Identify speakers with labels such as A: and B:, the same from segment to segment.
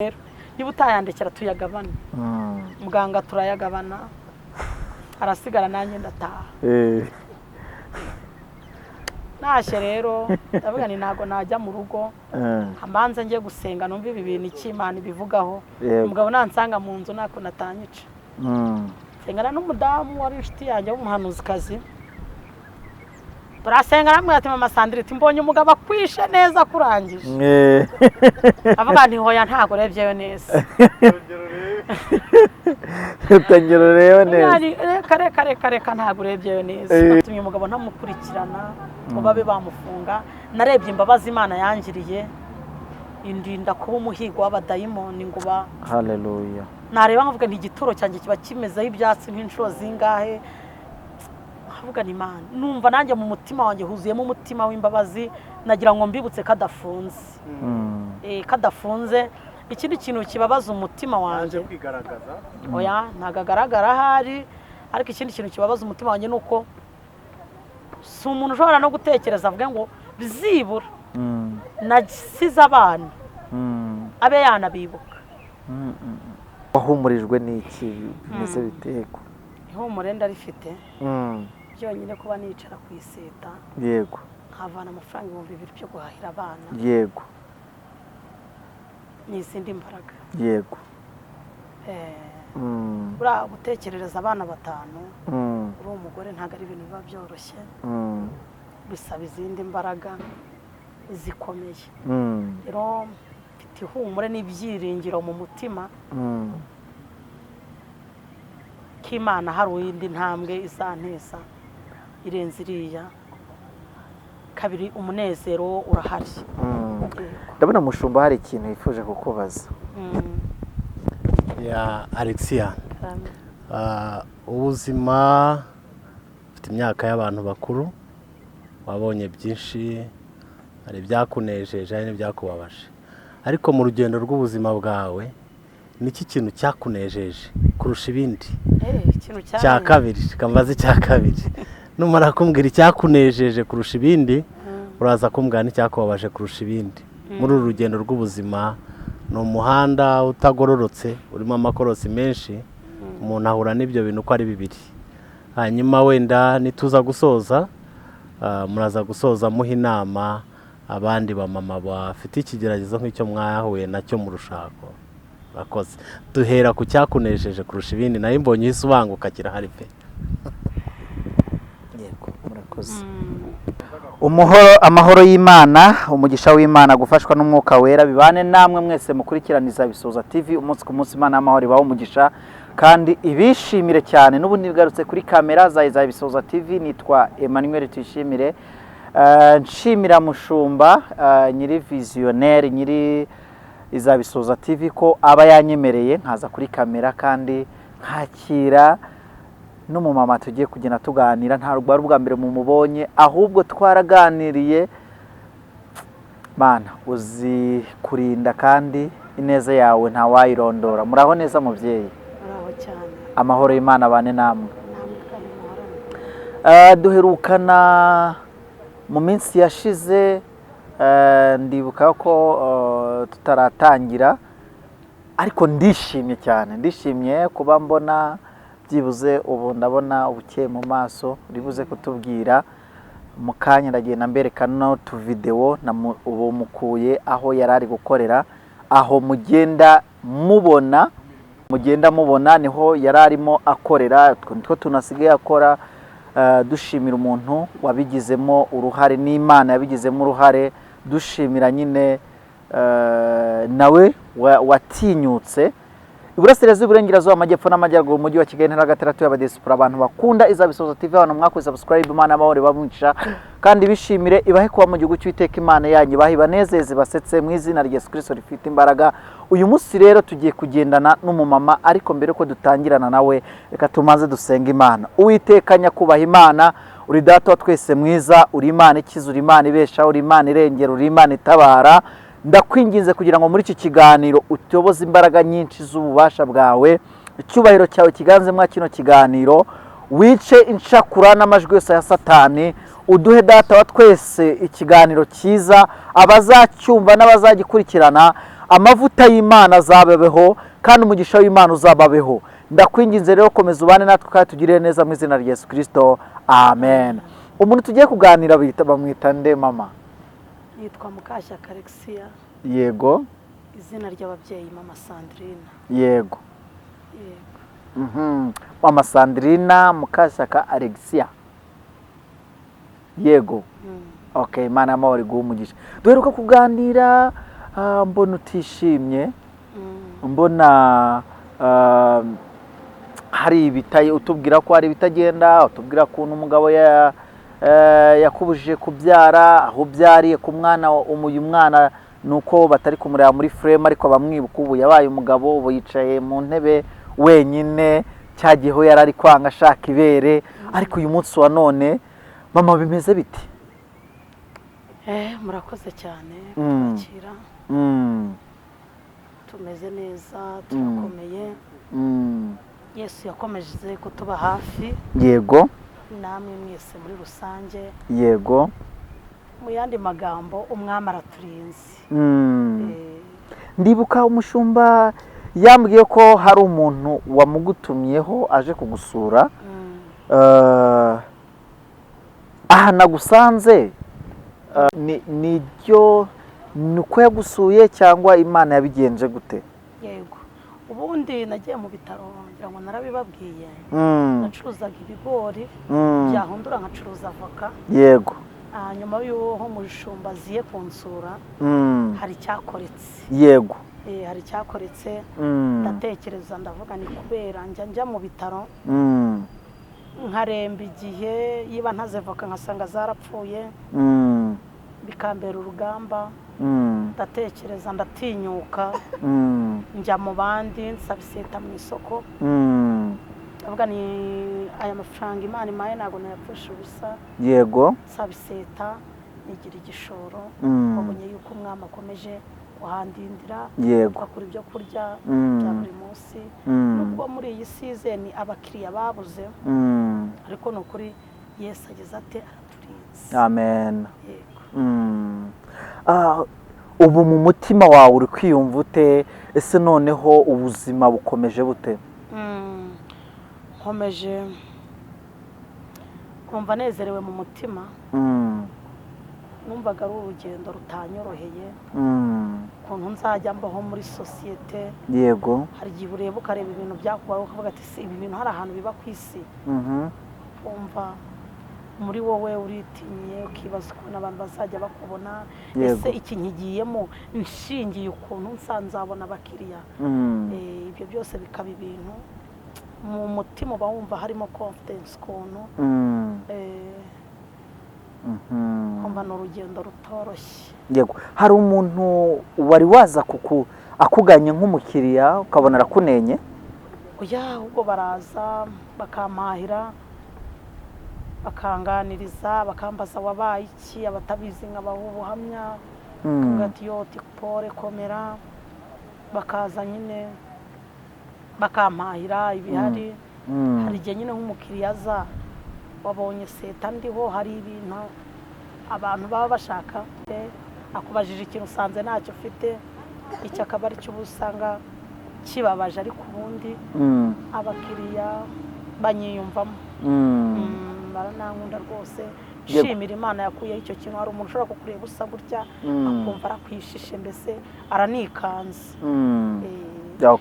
A: Rero niba utayandikira tuyagabane. Muganga turayagabana, arasigara nanjye ndataha. Ntashye rero ndavuga ni ntabwo najya mu rugo, mbanze njye gusenga numve ibi bintu icyo Imana ibivugaho. Umugabo nansanga mu nzu ntako natanyica. Nsengana n'umudamu wari inshuti yanjye w'umuhanuzikazi, turasenga, aramubwira ati: "Mama Sandrine," ati, "mbonye umugabo akwishe neza akurangije." Avuga nti: "Hoya, ntabwo urebyeyo neza."
B: Utangira urebe neza.
A: Reka, reka, reka, reka, ntabwo urebyeyo neza. Tumye umugabo ntamukurikirana ngo babe bamufunga. Narebye imbabazi Imana yangiriye, indinda kuba umuhigo w'abadayimoni ngo ba
B: Haleluya.
A: Nareba nkavuga nti igituro cyanjye kiba kimezeho ibyatsi nk'inshuro zingahe, nkavuga ni Imana, numva nanjye mu mutima wanjye huzuyemo umutima w'imbabazi. Nagira ngo mbibutse ko adafunze. Kadafunze. Ikindi kintu kibabaza umutima wanjye
C: Yanze kwigaragaza.
A: Oya, ntabwo agaragara ahari, ariko ikindi kintu kibabaza umutima wanjye ni uko si umuntu ushobora no gutekereza avuge ngo byibura nasize abana, abe yanabibuka.
B: Wahumurijwe n'iki? Bimeze biteko?
A: Ihumure ndarifite. Byonyine kuba nicara ku iseta, nkavana amafaranga 2000 byo guhahira abana, ni izindi mbaraga. Buriya gutekerereza abana batanu uri umugore ntabwo ari ibintu biba byoroshye. Bisaba izindi mbaraga zikomeye. Rero mfite ihumure n'ibyiringiro mu mutima ko Imana hari iyindi ntambwe izanteza irenze iriya. Kabiri, umunezero urahari. Yego.
B: Ndabona mushumba hari ikintu yifuje kukubaza.
C: Ya Alexia.
A: Karame.
C: Ubuzima, ufite imyaka y'abantu bakuru, wabonye byinshi, hari ibyakunejeje, hari n'ibyakubabaje, ariko mu rugendo rw'ubuzima bwawe niki kintu cyakunejeje kurusha ibindi?
A: Ikintu
C: Cya kabiri, kambaze icya kabiri. Numara kumbwira icyakunejeje kurusha ibindi, uraza kumbwira n'icyakubabaje kurusha ibindi muri uru rugendo rw'ubuzima. Ni umuhanda utagororotse, urimo amakorosi menshi, umuntu ahura n'ibyo bintu uko ari bibiri. Hanyuma wenda nituza gusoza, muraza gusoza muha inama abandi bamama bafite ikigeragezo nk'icyo mwahuye nacyo mu rushako. Murakoze. Duhera ku cyakunejeje kurusha ibindi. Nayo mbonye uhise ubanguka, kirahari pe.
B: Yego, murakoze. Umuhoro, amahoro y'Imana, umugisha w'Imana, gufashwa n'Umwuka Wera bibane namwe mwese mukurikiraniza Bisoza TV umunsi ku munsi. Imana y'amahoro ibahe umugisha kandi ibishimire cyane. N'ubundi bigarutse kuri kamera za Bisoza TV, nitwa Emmanuel Tuyishimire. Nshimira mushumba, nyiri visionnaire, nyiri Izabisoza TV, ko aba yanyemereye nkaza kuri kamera kandi nkakira n'umumama tugiye kugenda tuganira. Ntabwo ari ubwa mbere mumubonye, ahubwo twaraganiriye. Mana uzi kurinda kandi ineza yawe ntawayirondora. Muraho neza, mubyeyi?
A: Muraho cyane.
B: Amahoro y'Imana abane namwe.
A: Namwe kandi muhorane.
B: Duherukana mu minsi yashize, ndibuka ko tutaratangira, ariko ndishimye cyane, ndishimye kuba mbona byibuze ubu ndabona ubukeye mu maso. Uribuze kutubwira mu kanya, ndagenda mbereka n'utuvidewo ubu mukuye aho yari ari gukorera, aho mugenda mubona niho yari arimo akorera. Utwo nitwo tunasigaye akora. Dushimira umuntu wabigizemo uruhare n'Imana yabigizemo uruhare, dushimira nyine nawe watinyutse. Iburasirazuba, Iburengerazuba, Amajyepfo n'Amajyaruguru, Umujyi wa Kigali, Intara gatandatu y'Abadesipora, abantu bakunda Izabisoza TV, abantu mwakoze subscribe, Imana y'amahoro ibamugisha kandi bishimire, ibahe kuba mu gihugu cy'Uwiteka Imana yanyu, ibahe, ibanezeze, basetse mu izina rya Yesu Kristo rifite imbaraga. Uyu munsi rero tugiye kugendana n'umumama, ariko mbere yuko dutangirana nawe reka tumaze dusenga Imana. Uwiteka nyakubaha Imana, uri Data wa twese mwiza, uri Imana ikiza, uri Imana ibeshaho, uri Imana irengera, uri Imana itabara. Ndakwinginze kugira ngo muri iki kiganiro utoboze imbaraga nyinshi z'ububasha bwawe, icyubahiro cyawe kiganze mwa kino kiganiro, wice incakura n'amajwi yose ya Satani, uduhe Data wa twese ikiganiro cyiza, abazacyumva n'abazagikurikirana. Amavuta y'Imana azabeho kandi umugisha w'Imana uzababeho. Ndakwinginze rero, komeza ubane natwe kandi tugirire neza mu izina rya Yesu Kirisito, amen. Umuntu tugiye kuganira bamwita nde, mama?
A: Yitwa Mukashyaka Alexia.
B: Yego.
A: Izina ry'ababyeyi Mama Sandrine.
B: Yego.
A: Yego.
B: Mama Sandrina Mukashyaka Alexia, yego. Okay, Imana y'amahoro iguhe umugisha. Duheruka kuganira, mbona utishimye, mbona hari ibitaye, utubwira ko hari ibitagenda, utubwira ukuntu umugabo yakubujije kubyara, aho ubyariye ku mwana, uyu mwana ni uko batari kumureba muri frame, ariko bamwibuka. Ubu yabaye umugabo, ubu yicaye mu ntebe wenyine. Cya gihe ho yari ari kwanga ashaka ibere, ariko uyu munsi wa none, mama, bimeze biti?
A: Murakoze cyane kutwakira. Tumeze neza, turakomeye. Yesu yakomeje kutuba hafi, namwe mwese muri rusange. Mu yandi magambo, umwami araturinze.
B: Ndibuka umushumba yambwiye ko hari umuntu wamugutumyeho aje kugusura. Aha nagusanze, niryo ni uko yagusuye cyangwa Imana yabigenje gute?
A: Yego, ubundi nagiye mu bitaro, ngira ngo narabibabwiye. Nacuruzaga ibigori, byahundura nkacuruza avoka. Nyuma y'uwo umushumba aziye kunsura, hari icyakoretse. Hari icyakoretse. Ndatekereza, ndavuga ni kubera njya mu bitaro, nkaremba igihe yiba ntaze voka nkasanga zarapfuye, bikambera urugamba. Ndatekereza, ndatinyuka, njya mu bandi, nsaba iseta mu isoko. Ndavuga ni aya mafaranga Imana impaye ntabwo nayapfusha ubusa. Nsaba iseta, nigira igishoro. Wabonye yuko umwami akomeje kuhandindira, twakura ibyo kurya bya buri munsi. Nubwo muri iyi season abakiriya babuze, ariko ni ukuri Yesu ageze ate, araturinze.
B: Amen.
A: Yego.
B: Ubu mu mutima wawe uri kwiyumva ute? Ese noneho ubuzima bukomeje bute?
A: Nkomeje kumva nezerewe mu mutima. Numvaga ari urugendo rutanyoroheye, ukuntu nzajya mbaho muri sosiyete. Hari igihe ureba, ukareba ibintu byakubayeho, ukavuga ati: "Si ibi bintu hari ahantu biba ku isi?" Wumva muri wowe uritinye, ukibaza ukuntu abantu bazajya bakubona. Ese iki nkigiyemo nshingiye ukuntu nsa, nzabona abakiriya? Ibyo byose bikaba ibintu mu mutima uba wumva harimo confidence ukuntu. Kumva ni urugendo rutoroshye.
B: Yego, hari umuntu wari waza kuku akuganye nk'umukiriya ukabona arakunenye?
A: Oya, ahubwo baraza bakampahira, bakanganiriza, bakambaza wabaye iki, abatabizi nkabaha ubuhamya. Bakavuga ati: "Yo pole, komera." Bakaza nyine bakampahira ibihari. Hari igihe nyine nk'umukiriya aza, wabonye seta ndiho, hari ibintu abantu baba bashaka, akubajije ikintu usanze ntacyo ufite, icyo akaba ari cyo uba usanga kibabaje, ariko ubundi abakiriya banyiyumvamo. Baranankunda rwose. Nshimira Imana yakuyeho icyo kintu. Hari umuntu ushobora kukureba usa gutya, akumva arakwishishe, mbese aranikanze.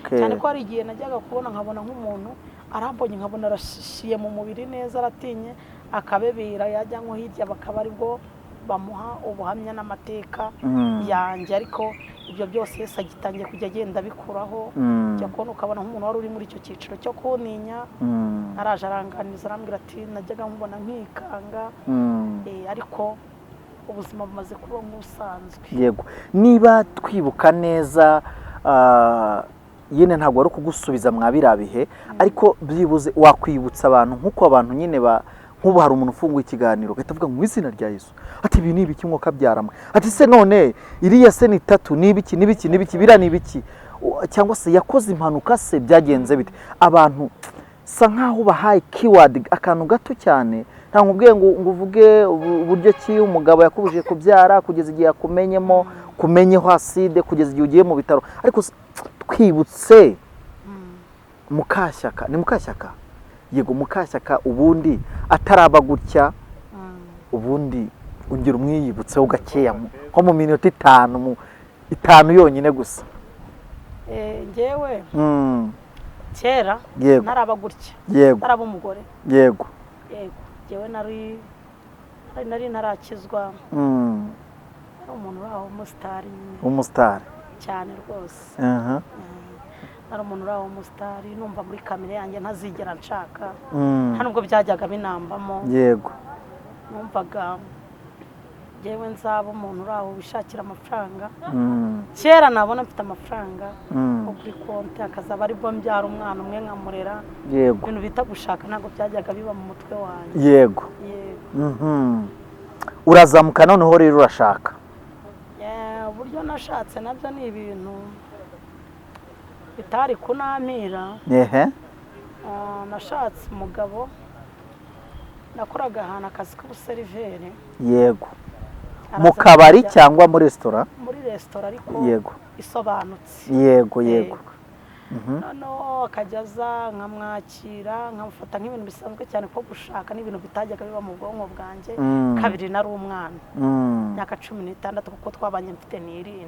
A: Cyane ko hari igihe najyaga kubona nkabona nk'umuntu arambonye, nkabona arashishiye mu mubiri neza, aratinye, akabebera, yajya nko hirya bakaba aribwo bamuha ubuhamya n'amateka yanjye. Ariko ibyo byose Yesu agitangiye kujya agenda abikuraho. Ujya kubona ukabona nk'umuntu wari uri muri icyo cyiciro cyo kuntinya, araje aranganiza, arambwira ati: "Najyaga nkubona nkikanga." Ariko ubuzima bumaze kuba nk'ubusanzwe.
B: Yego, niba twibuka neza, nyine ntabwo ari ukugusubiza mwa biriya bihe, ariko byibuze wakwibutsa abantu nk'uko abantu nyine ba nk'ubu hari umuntu ufunguye ikiganiro ugahita avuga mu izina rya Yesu, ati: "Ibi ni ibiki mwuka byaramwe?" Ati: "Se none iriya se ni itatu, ni ibiki, ni ibiki, ni ibiki, biriya ni ibiki?" Cyangwa se yakoze impanuka, se byagenze bite? Abantu sa nkaho bahaye keyword, akantu gato cyane. Ntabwo nkubwiye ngo uvuge uburyo ki umugabo yakubujije kubyara kugeza igihe yakumenyemo. Bakumenyeho acide kugeza igihe ugiye mu bitaro. Ariko twibutse Mukashyaka, ni Mukashyaka, yego, Mukashyaka ubundi ataraba gutya, ubundi ongera umwiyibutseho gakeya, nko mu minota 5, mu 5 yonyine gusa.
A: Njyewe kera ntaraba gutya, ntaraba umugore,
B: yego
A: yego, njyewe nari ntarakizwa, nari umuntu uri aho w'umusitari nyine.
B: Umusitari.
A: Cyane rwose. Nari umuntu uri aho w'umusitari, numva muri kamere yanjye ntazigera nshaka, nta nubwo byajyaga binambamo. Numvaga njyewe nzaba umuntu uri aho wishakira amafaranga. Kera nabona mfite amafaranga nko kuri konti, akazaba aribwo mbyara umwana umwe nkamurera. Ibintu bita gushaka ntabwo byajyaga biba mu mutwe wanjye.
B: Yego. Urazamuka noneho rero urashaka.
A: Uburyo nashatse nabyo ni ibintu bitari kunampira. Nashatse umugabo, nakoraga ahantu akazi k'ubuseriveri.
B: Mu kabari cyangwa muri resitora?
A: Muri resitora ariko isobanutse.
B: Yego yego.
A: Noneho akajya aza nkamwakira, nkamufata nk'ibintu bisanzwe cyane, ko gushaka n'ibintu bitajyaga biba mu bwonko bwanjye. Kabiri nari umwana, imyaka 16, kuko twabanye mfite 7.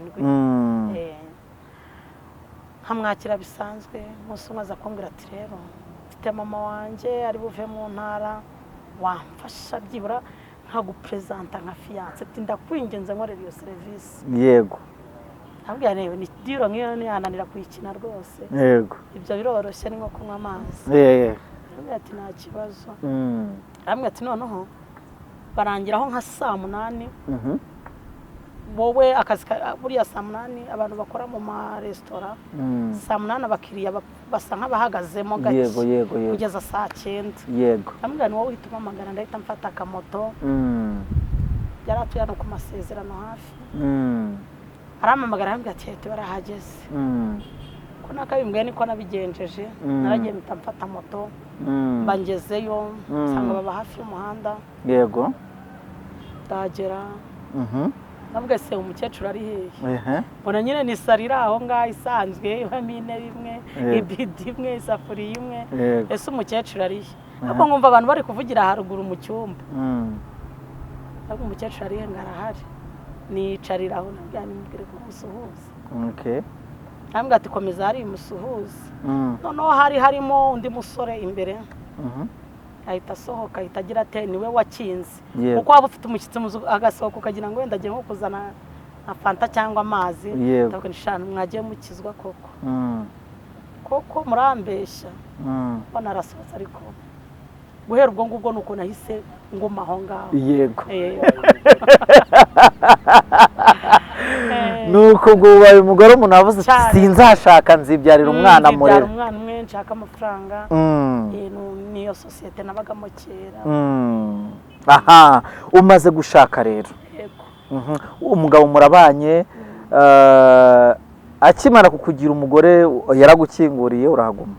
A: Nkamwakira bisanzwe. Umunsi umwe aza kumbwira ati rero mfite mama wanjye ari buve mu ntara, wamfasha byibura nkaguperezanta nka fiyanse, ati ndakwinginze nkorera iyo serivisi. Ntabwo reba ni diro nk'iyo ntiyananira kuyikina rwose. Ibyo biroroshye, ni nko kunywa amazi. Arambwira ati nta kibazo. Arambwira ati noneho barangiraho nka saa 8, wowe akazi buriya saa 8 abantu bakora mu maresitora, saa 8 abakiriya basa nk'abahagazemo gake kugeza saa 9. Arambwira ni wowe uhita umpamagara, ndahita mfata akamoto. Yari atuye hano ku masezerano hafi. Arampamagara arambwira ati hete barahageze. Ko nakabimbwiye niko nabigenjeje. Naragiye mpita mfata moto, mba ngezeyo, nsanga baba hafi y'umuhanda. Ndagera, ndavuga se umukecuru ari hehe? Mbona nyine ni saro iri aho ngaho isanzwe, ibamo intebe imwe, ibidi imwe, isafuriya imwe. Ese umukecuru ari he? Ariko nkumva abantu bari kuvugira haruguru mu cyumba. Ndavuga umukecuru ari he? Ngo arahari. Niyicarira aho, nabwira nimubwire ko musuhuza. Arambwira ati komeza hari musuhuze. Noneho hari harimo undi musore imbere, ahita asohoka, ahita agira ate niwe wakinze. Kuko waba ufite umushyitsi agasohoka ukagira ngo wenda agiye nko kuzana nka fanta cyangwa amazi. Ndavuga nti shana mwagiye mukizwa koko. Koko murambeshya. Mbona arasohotse, ariko guhera ubwo ngubwo nuko nahise nguma aho ngaho.
B: Nuko ubwo ubaye umugore, umuntu avuze ati sinzashaka, nzibyarira umwana murera.
A: Umwana umwe, nshaka amafaranga. Niyo sosiyete nabagamo kera.
B: Aha umaze gushaka rero. Umugabo murabanye, akimara kukugira umugore yaragukinguriye urahaguma?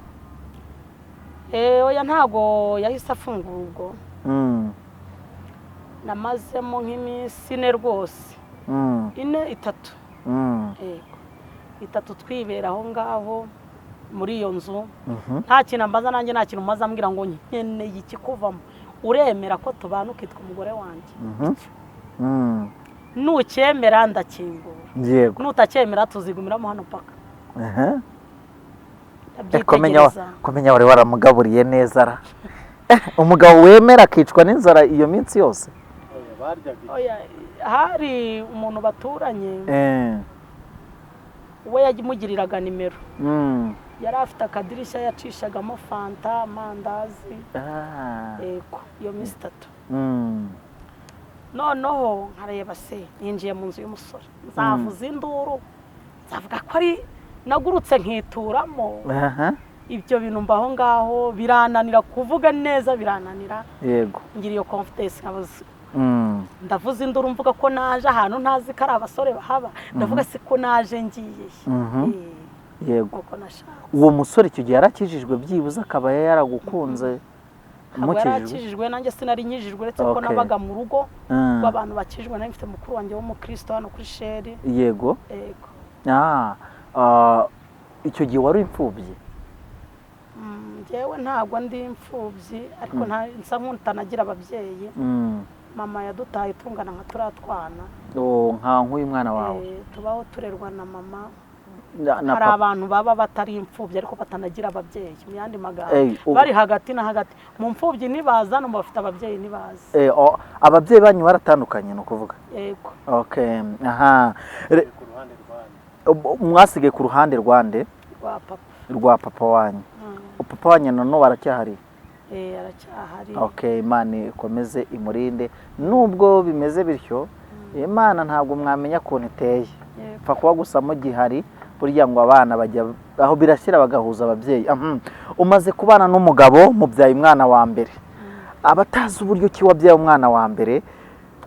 A: Oya, ntago yahise afungura ubwo. Namazemo nk'iminsi 4 rwose. 4, 3. Yego. 3 twibera aho ngaho muri iyo nzu. Nta kintu ambaza, nanjye nta kintu maze ambwira ngo nkeneye ikikuvamo. Uremera ko tubana ukitwa umugore wanjye? Nucyemera ndakingura. Nutacyemera tuzigumiramo hano paka.
B: Komenya wari waramugaburiye neza ra. Umugabo wemera akicwa n'inzara iyo minsi yose?
A: Hari umuntu baturanye, we yamugiriraga nimero. Yari afite akadirishya yacishagamo fanta, amandazi. Yego, iyo minsi 3. Noneho nkareba se ninjiye mu nzu y'umusore, nzavuza induru, nzavuga ko ari nagurutse nkituramo. Ibyo bintu mbaho ngaho birananira kuvuga neza, birananira. Ngira iyo confidence nkabuze. Ndavuza induru mvuga ko naje ahantu ntazi ko ari abasore bahaba, ndavuga se ko naje ngiye.
B: Yego. Uwo musore icyo gihe yarakijijwe byibuze akaba yaragukunze?
A: Ntabwo yari
B: Mukijijwe?
A: akijijwe, nanjye sinari nkijijwe, uretse ko nabaga mu rugo rw'abantu bakijijwe. Nari mfite mukuru wanjye w'umukristo hano kuri Shell.
B: Yego.
A: Yego.
B: Icyo gihe wari imfubyi?
A: Njyewe ntabwo ndi imfubyi, ariko nsa nk'utanagira ababyeyi. Mama yadutaye tungana nka turiya twana.
B: Oh, nka nk'uyu mwana wawe.
A: Tubaho turerwa na mama.
B: Na
A: Hari
B: papa.
A: abantu baba batari imfubyi ariko batanagira ababyeyi, mu yandi magambo bari hagati na hagati, mu mfubyi ntibaza no mu bafite ababyeyi ntibaza.
B: Ababyeyi banyu baratandukanye, ni ukuvuga?
A: Yego.
B: Okay, aha. Mwasigaye ku ruhande rwande?
A: Rwa papa.
B: Rwa papa wanyu. Papa wanyu none baracyahari?
A: Aracyahari.
B: Okay, Imana ikomeze imurinde. Nubwo bimeze bityo, Imana ntabwo mwamenya ukuntu iteye. Pfa kuba gusa mugihari, burya ngo abana bajya aho birashyira bagahuza ababyeyi. Umaze kubana n'umugabo, mubyaye umwana wa mbere. Abatazi uburyo ki wabyaye umwana wa mbere,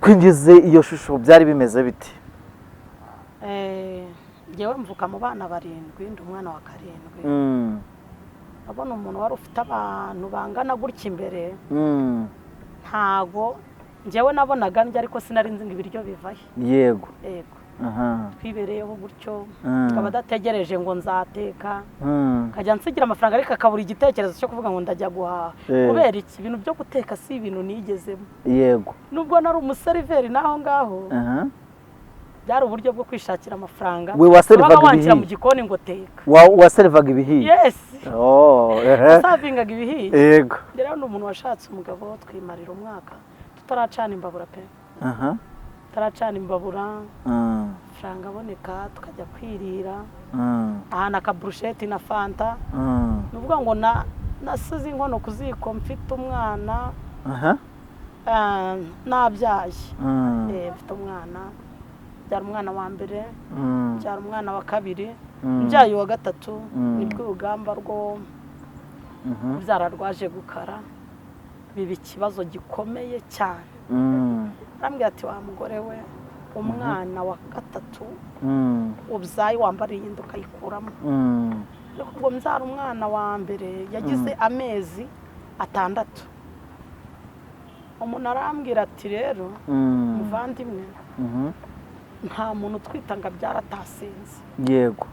B: twinjize iyo shusho, byari bimeze biti?
A: Njyewe mvuka mu bana barindwi, ndi umwana wa karindwi. Urabona umuntu wari ufite abantu bangana gutya imbere, ntago njyewe nabonaga ndya, ariko sinari nzi ngo ibiryo bivahe. Yego. Twibereyeho gutyo, akaba adategereje ngo nzateka, nkajya nsigira amafaranga, ariko akabura igitekerezo cyo kuvuga ngo ndajya guhaha. Kubera iki? Ibintu byo guteka si ibintu nigezemo. Nubwo nari umuseriveri n'aho ngaho, byari uburyo bwo kwishakira amafaranga.
B: We waserivaga
A: Wabaga wanshyira
B: ibihiye?
A: mu gikoni ngo teka.
B: Waserivaga ibihiye?
A: Yes.
B: Oh, ehe.
A: Wasavingaga ibihiye. Rero ni umuntu washatse umugabo, twimarira umwaka tutaracana imbabura pe. Tutaracana imbabura, amafaranga aboneka tukajya kwirira ahantu akaburusheti na fanta. Ni ukuvuga ngo nasize inkono ku ziko mfite umwana, nabyaye. Mfite umwana, byara umwana wa mbere, byara umwana wa kabiri, mbyaye uwa gatatu, nibwo urugamba rwo kubyara rwaje gukara, biba ikibazo gikomeye cyane. Arambwira ati: "Wa mugore we, umwana wa gatatu ubyaye wambariye inda ukayikuramo." Ariko ubwo mbyara umwana wa mbere yagize amezi 6, umuntu arambwira ati: "Rero muvandimwe, nta muntu utwita ngo abyara atasinze."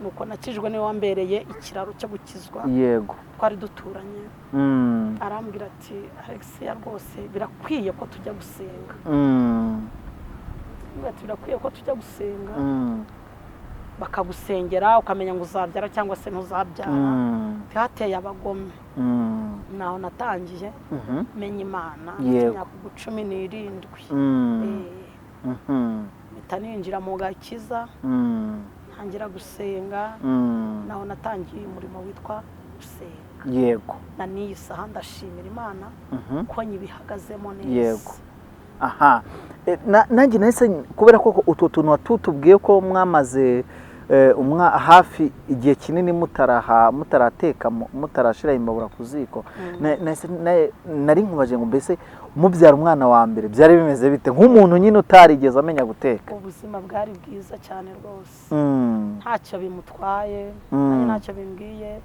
A: Nuko nakijwe, niwe wambereye ikiraro cyo gukizwa. Twari duturanye. Arambwira ati: "Alexia, rwose birakwiye ko tujya gusenga." Arambwira ati: "Birakwiye ko tujya gusenga, bakagusengera ukamenya ngo uzabyara cyangwa se ntuzabyara." Hateye abagome. Naho natangiye menya Imana, imyaka 17. Mpita ninjira mu gakiza, ntangira gusenga. Naho natangiye umurimo witwa gusenga. Na n'iyi saha ndashimira Imana ko nyibihagazemo neza.
B: Yego. Aha. Nanjye nahise, kubera ko utwo tuntu watutubwiye ko mwamaze hafi igihe kinini mutaraha, mutarateka, mutarashira imbabura ku ziko, nari nkubaje ngo mbese mubyara umwana wa mbere byari bimeze bite, nk'umuntu nyine utarigeze amenya guteka?
A: Ubuzima bwari bwiza cyane rwose. Ntacyo bimutwaye, nanjye ntacyo bimbwiye.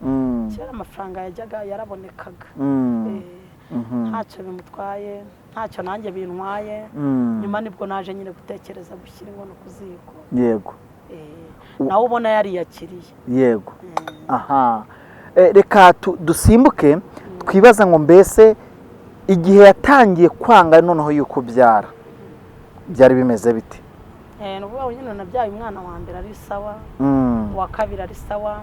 A: Kera amafaranga yajyaga yarabonekaga. Ntacyo bimutwaye, ntacyo nanjye bintwaye. Nyuma nibwo naje nyine gutekereza gushyira inkono ku ziko. Nawe ubona yariyakiriye.
B: Aha. Reka dusimbuke twibaza ngo mbese igihe yatangiye kwanga noneho yuko ubyara byari bimeze bite?
A: Ni ukuvuga ngo nyine nabyaye umwana wa mbere ari sawa, uwa kabiri ari sawa.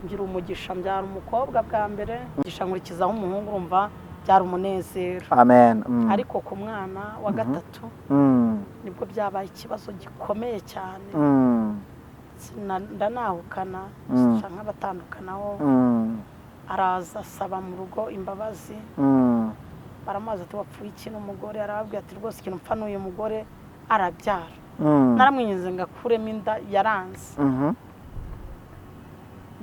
A: Ngira umugisha, mbyara umukobwa bwa mbere, umugisha nkurikizaho umuhungu, urumva byari umunezero.
B: Amen.
A: Ariko ku mwana wa gatatu nibwo byabaye ikibazo gikomeye cyane. Ndanahukana, nsa nk'abatandukanaho. Araza asaba mu rugo imbabazi. Baramubaza ati: "Wapfuye iki n'umugore?" Arababwira ati: "Rwose ikintu mpfa n'uyu mugore arabyara. Naramwinginze ngo akuremo inda, yaranze."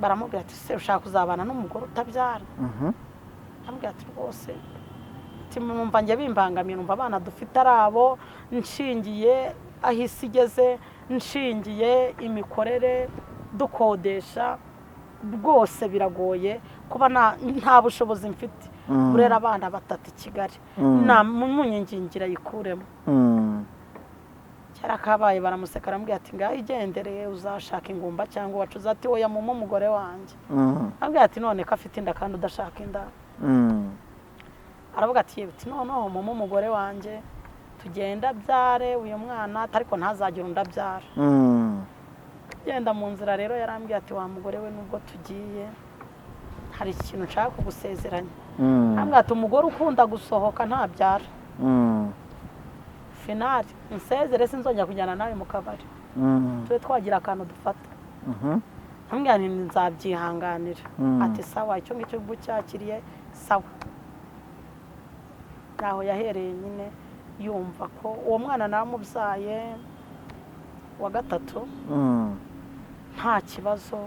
A: Baramubwira ati: "Se ushaka kuzabana n'umugore utabyara?" Arambwira ati: "Rwose," ati, "numva njye bimbangamiye, numva abana dufite ari abo nshingiye aho isi igeze, nshingiye imikorere dukodesha, rwose biragoye kuba nta bushobozi mfite." Urera abana batatu i Kigali, namunyingingira yikuremo. Kera kabaye baramuseka, aramubwira ati: "Ngaho igendere, uzashaka ingumba cyangwa uwacuze." Ati: "Oya, mumpe umugore wanjye." Arambwira ati: "None ko afite inda kandi udashaka inda?" Aravuga ati: "Yewe," ati: "noneho mumpe umugore wanjye tugenda abyare uyu mwana, ariko ntazagire undi abyara." Genda mu nzira rero, yarambwiye ati: "Wa mugore we, nubwo tugiye hari ikintu nshaka kugusezeranya." Arambwira ati: "Umugore ukunda gusohoka ntabyara." Finally nsezere, sinzongera kujyana nawe mu kabari, tube twagira akantu dufata. Ambwira nti: "Nzabyihanganira." Ati: "Sawa, icyo ngicyo ubwo ucyakiriye, sawa." Ntaho yahereye nyine yumva ko uwo mwana namubyaye wa gatatu nta kibazo,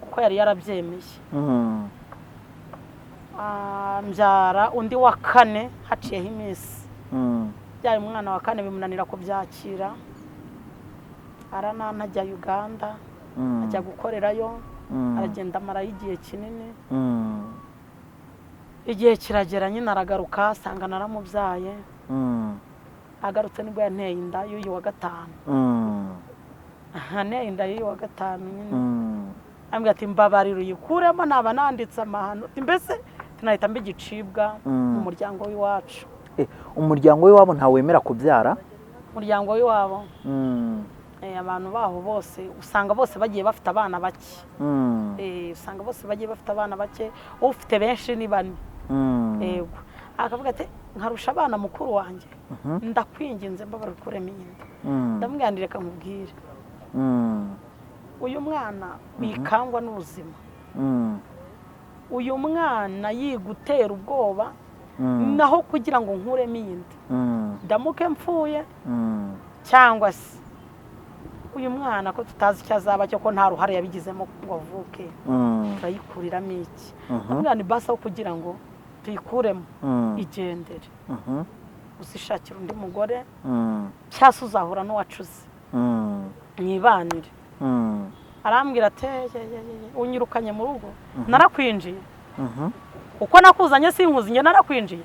A: kuko yari yarabyemeye. Mbyara undi wa kane haciyeho iminsi. Byaye umwana wa kane bimunanira kubyakira, arananta ajya Uganda, ajya gukorerayo. Aragenda amarayo igihe kinini. Igihe kiragera nyine aragaruka, asanga naramubyaye. Agarutse nibwo yanteye inda y'uyu wa gatanu. Anteye inda y'uyu wa gatanu nyine, ambwira ati: "Mbabarira uyikuremo, naba nanditse amahano." Mbese tunahita mba igicibwa mu muryango w'iwacu.
B: Umuryango w'iwabo ntawemera kubyara?
A: Umuryango w'iwabo, abantu baho bose usanga bose bagiye bafite abana bake. Usanga bose bagiye bafite abana bake, ufite benshi ni bane. Yego, akavuga ati: "Nkarusha abana mukuru wanjye, ndakwinginze mbabarira ukuremo iyi nda." Ndamubwira nti: "Reka nkubwire, uyu mwana wikangwa n'ubuzima, uyu mwana yigutera ubwoba, naho kugira ngo nkuremo iyi nda, ndamuke mpfuye, cyangwa se uyu mwana ko tutazi icyo azaba cyo, ko nta ruhare yabigizemo ngo avuke, turayikuriramo iki?" Ndamubwira nti: "Basi aho kugira ngo tuyikuremo, igendere, uzishakira undi mugore, cyangwa se uzahura n'uwacuze, mwibanire." Arambwira ati: "Ye, ye, ye, ye, unyirukanye mu rugo, narakwinjiye? Uko nakuzanye sinkuzi, njye narakwinjiye?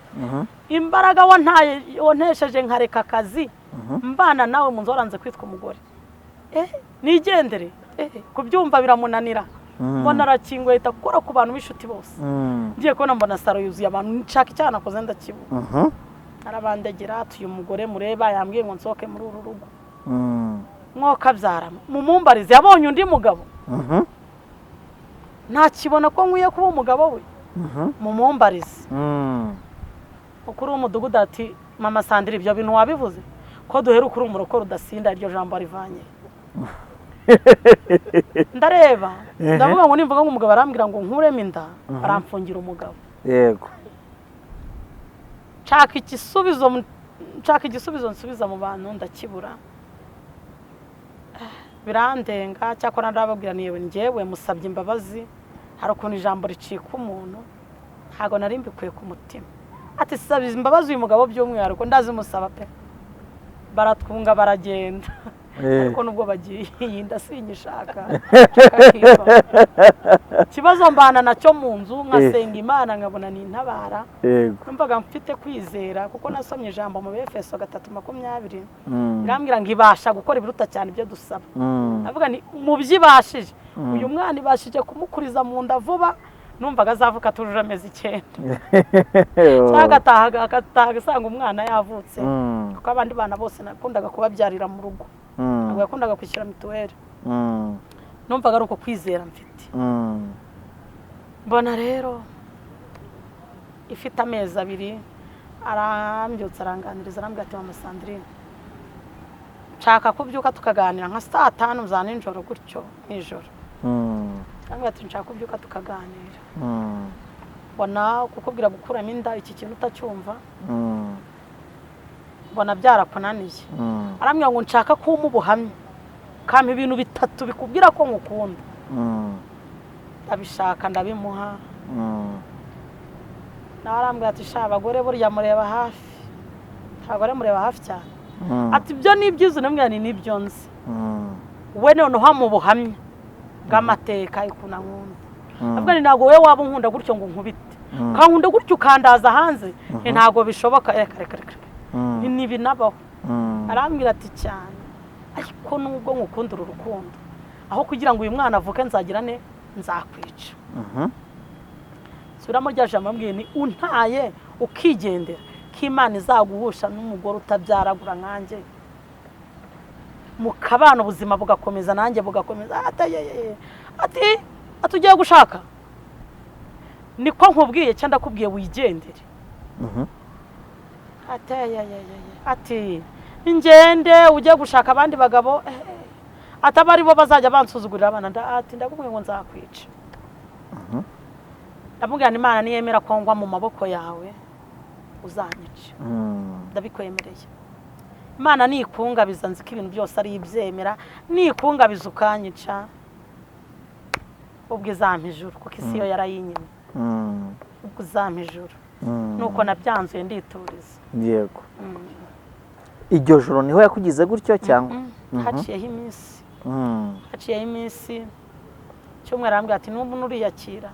A: Imbaraga wantaye, wantesheje nkareka akazi, mbana nawe mu nzu, waranze kwitwa umugore, nigendere." Kubyumva biramunanira. Mbona arakinguye, ahita akora ku bantu b'inshuti bose. Ngiye kubona mbona saro yuzuye abantu, nshaka icyaha nakoze ndakibura. Arabandegera ati: "Uyu mugore mureba yambwiye ngo nsohoke muri uru rugo. Mwokabyara mumumbarize, yabonye undi mugabo? Ntakibona ko nkwiye kuba umugabo we? Mumumbarize." Mukuru w'umudugudu ati: "Mama Sandra, ibyo bintu wabivuze ko duheruka uri umurokore udasinda, iryo jambo arivanye?" Ndareba, ndavuga ngo nimvuga ngo umugabo arambwira ngo nkuremo inda, baramfungira umugabo. Nshaka igisubizo, nshaka igisubizo nsubiza mu bantu, ndakibura. Birandenga. Cyakora ndababwira niyewe njyewe musabye imbabazi, hari ukuntu ijambo ricika umuntu, ntabwo nari mbikuye ku mutima. Ati: "Saba imbabazi uyu mugabo by'umwihariko." Ndazimusaba pe, baratwunga baragenda. Ariko nubwo bagiye, iyi nda sinyishaka, nshaka kwiva. Ikibazo mbana nacyo mu nzu, nkasenga Imana nkabona ni intabara. Numvaga mfite kwizera kuko nasomye ijambo mu Befeso 3:20, irambwira ngo ibasha gukora ibiruta cyane ibyo dusaba. Ndavuga nti mu byo ibashije, uyu mwana ibashije kumukuriza mu nda vuba. Numvaga azavuka atujuje amezi 9, cyangwa agataha agasanga umwana yavutse, kuko abandi bana bose nakundaga kubabyarira mu rugo, ntabwo yakundaga kwishyura mituweli. Numvaga ari uko kwizera mfite. Mbona rero ifite amezi 2, arambyutsa, aranganiriza, arambwira ati: "Mama Sandrine, nshaka kubyuka tukaganira nka saa 5 za nijoro gutyo nijoro." Arambwira ati: "Nshaka kubyuka tukaganira. Mbona kukubwira gukuramo inda iki kintu utacyumva, mbona byarakunaniye." Arambwira ngo: "Nshaka kumpa ubuhamya, kampa ibintu bitatu bikubwira ko ngukunda." Ndabishaka, ndabimuha. Nawe arambwira ati: "Sha, abagore burya mureba hafi, abagore mureba hafi cyane." Ati: "Ibyo ni ibyiza." Unamubwira ni nibyo nzi. We noneho mu buhamya bw'amateka ukuntu ankunda, avuga ni ntabwo wowe waba unkunda gutyo ngo nkubite. Ukankunda gutyo ukandaza hanze, ntabwo bishoboka, reka reka reka, ntibinabaho. Arambwira ati cyane, ariko nubwo nkukunda uru rukundo, aho kugira ngo uyu mwana avuke nzagira ne nzakwica. Subiramo rya jambo ambwiye, ni untaye ukigendera, ko Imana izaguhusha n'umugore utabyaragura nkanjye, mukabana ubuzima bugakomeza nanjye bugakomeza. Ati ati ugiye gushaka, niko nkubwiye cyangwa ndakubwiye wigendere. Ati ingende ujye gushaka abandi bagabo, ataba aribo bazajya bansuzugurira abana. Ati ndakubwiye ngo nzakwica. Ndamubwira ngo Imana niyemera ko ngwa mu maboko yawe uzanyica, ndabikwemereye. Imana nikungabiza, nzi ko ibintu byose ari ibyemera, nikungabiza ukanyica ubwo izampa ijuru, kuko isi yo yarayinyimye, ubwo uzampa ijuru. Nuko nabyanzuye ndituriza.
B: Yego, iryo joro niho yakugize gutyo cyangwa?
A: Haciyeho iminsi, haciyeho iminsi cyumweru, arambwira ati n'ubu nuriyakira?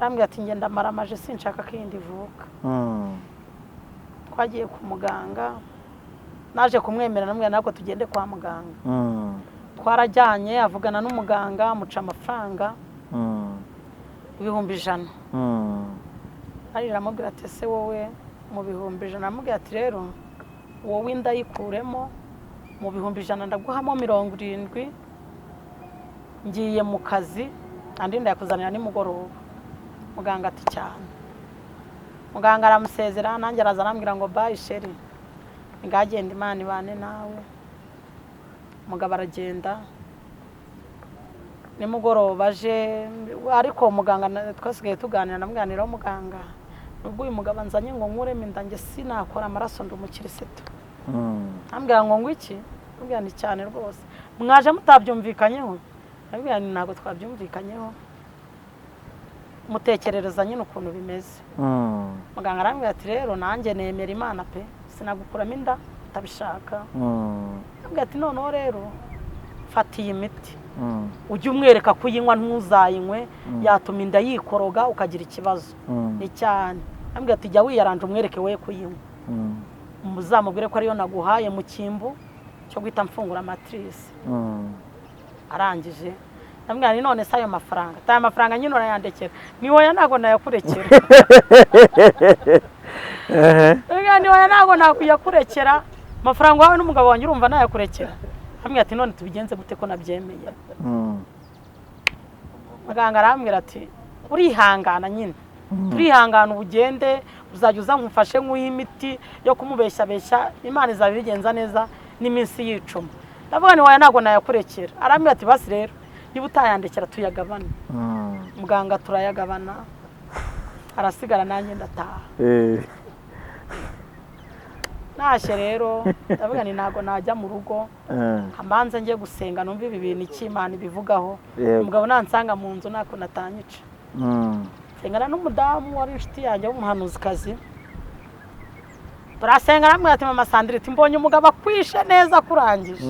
A: Arambwira ati ngenda maramaje, sinshaka ko iyindi ivuka. Twagiye ku muganga, naje kumwemera, namubwira ntabwo tugende kwa muganga. Twarajyanye, avugana n'umuganga, amuca amafaranga 100,000. Arira, aramubwira ati ese wowe mu 100,000? Aramubwira ati rero wowe inda yikuremo, mu 100,000 ndaguhamo 70, ngiye mu kazi, andi ndayakuzanira nimugoroba. Muganga ati cyane. Muganga aramusezera, nanjye araza arambwira ngo bye chérie, ngagenda Imana ibane nawe. Umugabo aragenda, nimugoroba aje, ariko muganga twasigaye tuganira, namwaniraho muganga, nubwo uyu mugabo anzanye ngo nkuremo inda, njye sinakora amaraso, ndi umukirisitu. Ambwira ngo iki? Ambwira ni cyane rwose, mwaje mutabyumvikanyeho? Ambwira ni ntabwo twabyumvikanyeho, mutekerereza nyine ukuntu bimeze. Muganga arambwira ati rero nanjye nemera Imana pe, sinagukuramo inda utabishaka. Ambwira ati noneho rero fata iyi miti, ujye umwereka ko uyinywa, ntuzayinywe, yatuma inda yikoroga ukagira ikibazo. Ni cyane. Ambwira ati jya wiyaranje umwereke we kuyinywa, muzamubwire ko ariyo naguhaye mu cyimbu cyo guhita mfungura matrice. Arangije ndamubwira nti none se ayo mafaranga, aya mafaranga nyine urayandekera? Ni wowe, ntabwo nayakurekera. Ndamubwira ni wowe, ntabwo nakuyakurekera, amafaranga wawe n'umugabo wanjye urumva nayakurekera? Arambwira ati none tubigenze gute ko nabyemeye? Muganga arambwira ati urihangana nyine, turihangana, ubugende uzajya uza nkufashe nk'uha imiti yo kumubeshyabeshya, Imana izaba ibigenza neza n'iminsi yicuma. Ndavuga ni wowe, ntabwo nayakurekera. Arambwira ati basi rero niba utayandekera tuyagabane. Muganga turayagabana, arasigara nanjye ndataha. Ntashye rero ndavuga ni ntabwo najya mu rugo, mbanze njye gusenga numve ibi bintu icyo Imana ibivugaho. Umugabo nansanga mu nzu ntako natanyica. Nsengana n'umudamu wari inshuti yanjye w'umuhanuzikazi, turasenga, aramubwira ati mama Sandrine, ati mbonye umugabo akwishe neza akurangije.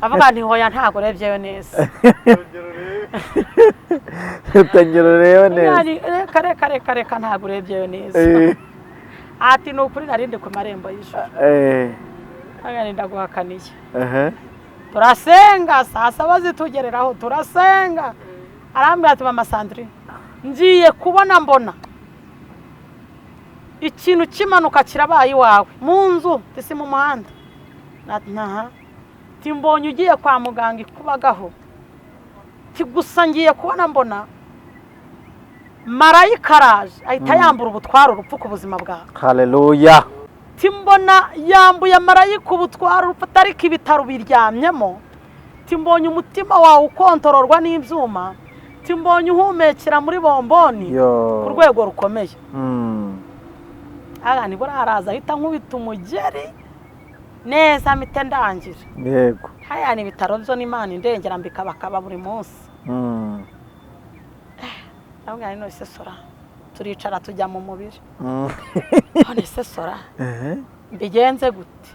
A: Avuga nti hoya, ntabwo urebyeyo neza.
B: Utangira urebe neza.
A: Reka reka reka reka, ntabwo urebyeyo neza. Ati ni ukuri narindi ku marembo y'ijuru. Ntabwo ndaguhakaniye. Turasenga, saa saba zitugereraho turasenga, arambwira ati mama Sandrine, ngiye kubona mbona ikintu kimanuka kirabaye iwawe mu nzu, si mu muhanda. Ntaha mbonye ugiye kwa muganga ikubagaho, gusa ngiye kubona mbona marayika araje ahita yambura ubutwara urupfu ku buzima bwawe.
B: Haleluya.
A: Mbona yambuye marayika ubutwara urupfu, ariko ibitaro biryamyemo. Mbonye umutima wawe ukontororwa n'ibyuma, mbonye uhumekera muri bomboni ku rwego rukomeye. Aha nibwo araza ahita nkubita umugeri neza mpite ndangira.
B: Yego.
A: Haya ni ibitaro byo n'Imana indengera mbikabakaba buri munsi. Ndabwira none se sora, turicara tujya mu mubiri. None se sora, mbigenze gute?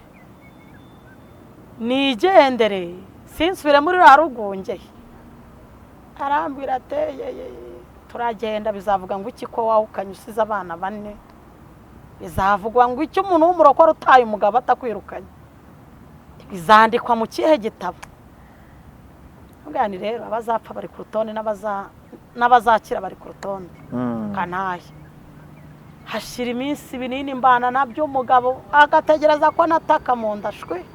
A: Nigendere sinsubire muri ruriya rugunge? Arambwira ati Turagenda, bizavuga ngo iki ko wahukanye usize abana bane? Bizavugwa ngo iki umuntu w'umurokore utaye umugabo atakwirukanye? Bizandikwa mu kihe gitabo? Ni rero abazapfa bari ku rutonde, n'abazakira bari ku rutonde. Kantahe hashira iminsi binini mbana nabyo, umugabo agategereza ko nataka mu nda shwe.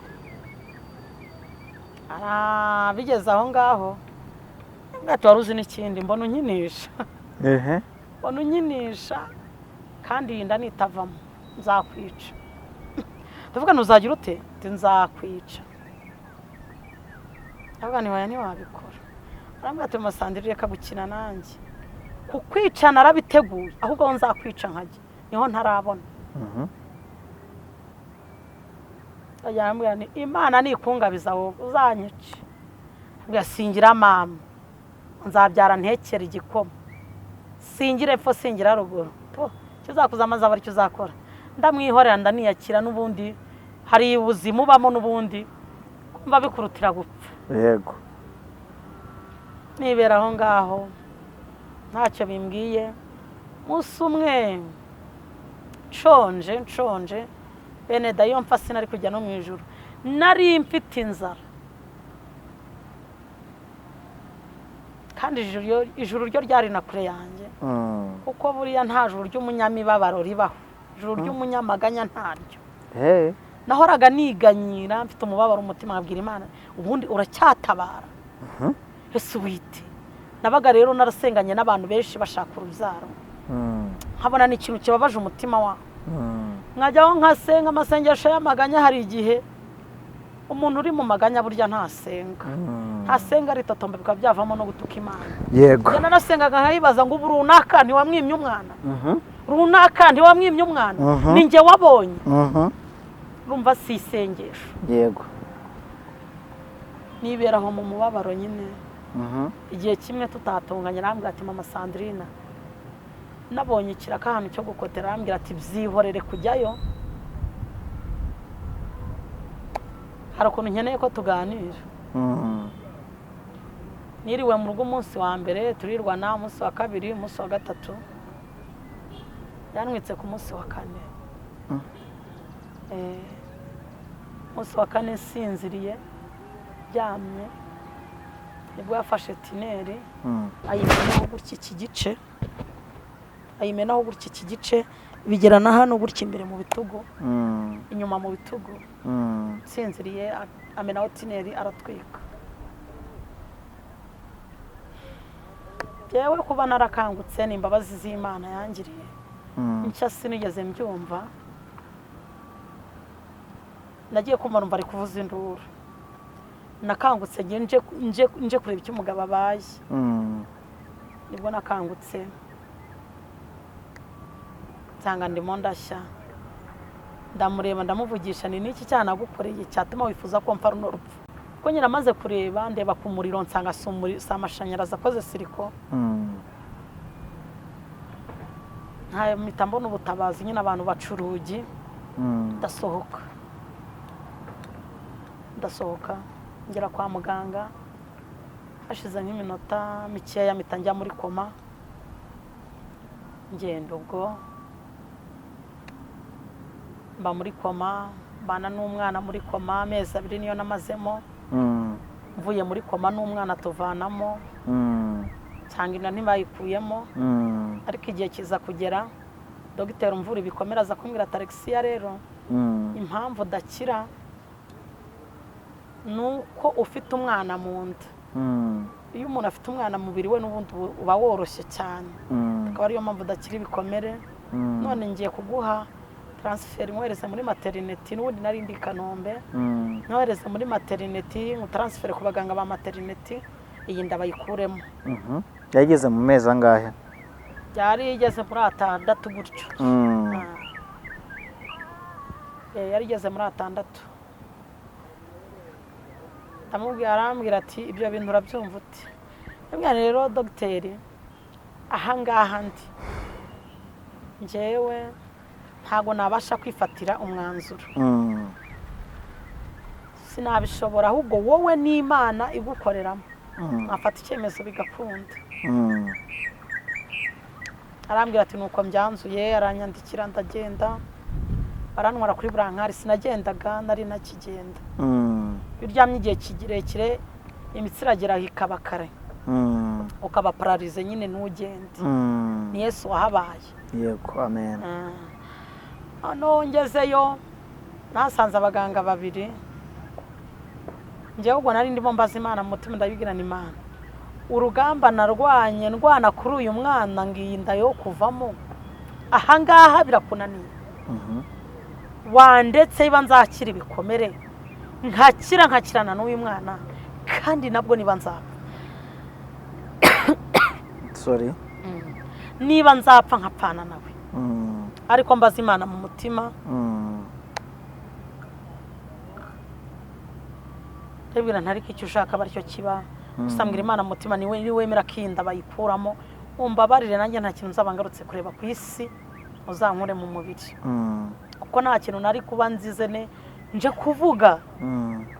A: Bigeze aho ngaho wari uzi n'ikindi, mbona unkinisha, mbona unkinisha, kandi iyi nda nitavamo nzakwica. Ndavuga ntuzagira ute? Nzakwica. Ndavuga ntiwaya ntiwabikora. Arambwira ati Masandiri reka gukina nanjye, kukwica narabiteguye, ahubwo aho nzakwica nkajya niho ntarabona. Arambwira nti Imana nikungabiza wowe uzanyice. Arambwira singira mama, nzabyara ntekera igikoma, singira epfo singira ruguru, icyo uzakuza amazi aba aricyo uzakora. Ndamwihorera ndaniyakira, n'ubundi hari ubuzima ubamo, n'ubundi kumva bikurutira gupfa.
B: Yego.
A: Nibera aho ngaho ntacyo bimbwiye. Umunsi umwe nshonje bene dayo mfa sinari kujya no mu ijuru, nari mfite inzara, kandi ijuru ryo ryari na kure yanjye, kuko buriya nta juru ry'umunyamibabaro ribaho, ijuru ry'umunyamaganya ntaryo. Nahoraga niganyira mfite umubabaro umutima, nkabwira Imana ubundi uracyatabara ese wite. Nabaga rero narasenganye n'abantu benshi bashaka urubyaro, nkabona ni ikintu kibabaje umutima wawe. Nkajyaho nkasenga amasengesho y'amaganya. Hari igihe umuntu uri mu maganya burya ntasenga, ntasenga aritotomba, bikaba byavamo no gutuka Imana.
B: Yego.
A: Nanasengaga nkayibaza ngo ubu runaka ntiwamwimye umwana, runaka ntiwamwimye umwana, ni njye wabonye. Urumva si isengesho.
B: Yego.
A: Niberaho mu mubabaro nyine. Igihe kimwe tutatunganye arambwira ati mama Sandrine nabonye ikiraka ahantu cyo gukotera, arambwira ati byihorere kujyayo, hari ukuntu nkeneye ko tuganira. Niriwe mu rugo umunsi wa mbere turirwana, umunsi wa kabiri, umunsi wa gatatu, yantwitse ku munsi wa kane. Umunsi wa kane nsinziriye ryamye, nibwo yafashe tineri ayimenaho gutya iki gice, ayimenaho gutya iki gice, bigera na hano gutya imbere mu bitugu, inyuma mu bitugu. Nsinziriye amenaho tineri aratwika. Yewe kuba narakangutse ni imbabazi z'Imana yangiriye, nshya sinigeze mbyumva. Nagiye kumva numva ari kuvuza induru, nakangutse nje kureba icyo umugabo abaye. Nibwo nakangutse nsanga ndimo ndashya, ndamureba ndamuvugisha, ni niki cyana nagukoreye cyatuma wifuza ko mfa runo rupfu? Kuko nyine amaze kureba ndeba ku muriro nsanga si amashanyarazi akoze siriko. Mpita mbona ubutabazi nyine, abantu baca urugi, ndasohoka ngera kwa muganga, hashize nk'iminota mikeya mpita njya muri koma. Ngenda ubwo mba muri koma, mbana n'umwana muri koma amezi 2 niyo namazemo. Mvuye muri koma n'umwana tuvanamo, cyangwa inda ntibayikuyemo, ariko igihe kiza kugera dogiteri umvura ibikomere aza kumbwira ati Alexia rero impamvu udakira nuko ufite umwana mu nda. Iyo umuntu afite umwana mu mubiri we n'ubundi uba woroshye cyane, akaba ariyo mpamvu udakira ibikomere. None ngiye kuguha transfert nkohereze muri materineti, n'ubundi nari ndi i Kanombe, nkohereze muri materineti, transfert ku baganga ba materineti, iyi nda bayikuremo.
B: Yageze mu mezi angahe?
A: Yari igeze muri 6 gutyo. Yari igeze muri 6. Ndamubwira, arambwira ati ibyo bintu urabyumva ute? Ndamubwira rero dogiteri, aha ngaha ndi njyewe ntago nabasha kwifatira umwanzuro, sinabishobora, ahubwo wowe n'Imana igukoreramo nafata icyemezo bigakunda. Arambwira ati nuko mbyanzuye, aranyandikira ndagenda, barantwara kuri burankari. Sinagendaga, nari nakigenda. Iyo uryamye igihe kirekire imitsi iragera ikaba kare, ukaba pararize nyine ntugende. Ni Yesu wahabaye.
B: Yego, amen.
A: Noneho ngezeyo nahasanze abaganga babiri. Njyewe ubwo nari ndimo mbaza Imana mu mutima, ndabibwira Imana urugamba narwanye ndwana kuri uyu mwana, ngiyi inda yo kuvamo ahangaha birakunaniye. Wandetse iba nzakira ibikomere, nkakira nkakirana n'uyu mwana, kandi nabwo niba nzapfa,
B: Sorry.
A: Niba nzapfa nkapfana nawe. Ariko mbaza Imana mu mutima, ndabwira ntariko icyo ushaka aba aricyo kiba. Gusa mbwira Imana mu mutima, niwe wemera ko iyi nda bayikuramo, umbabarire nanjye nta kintu nzaba ngarutse kureba ku isi, uzankure mu mubiri, kuko nta kintu nari kuba nzize ne nje kuvuga,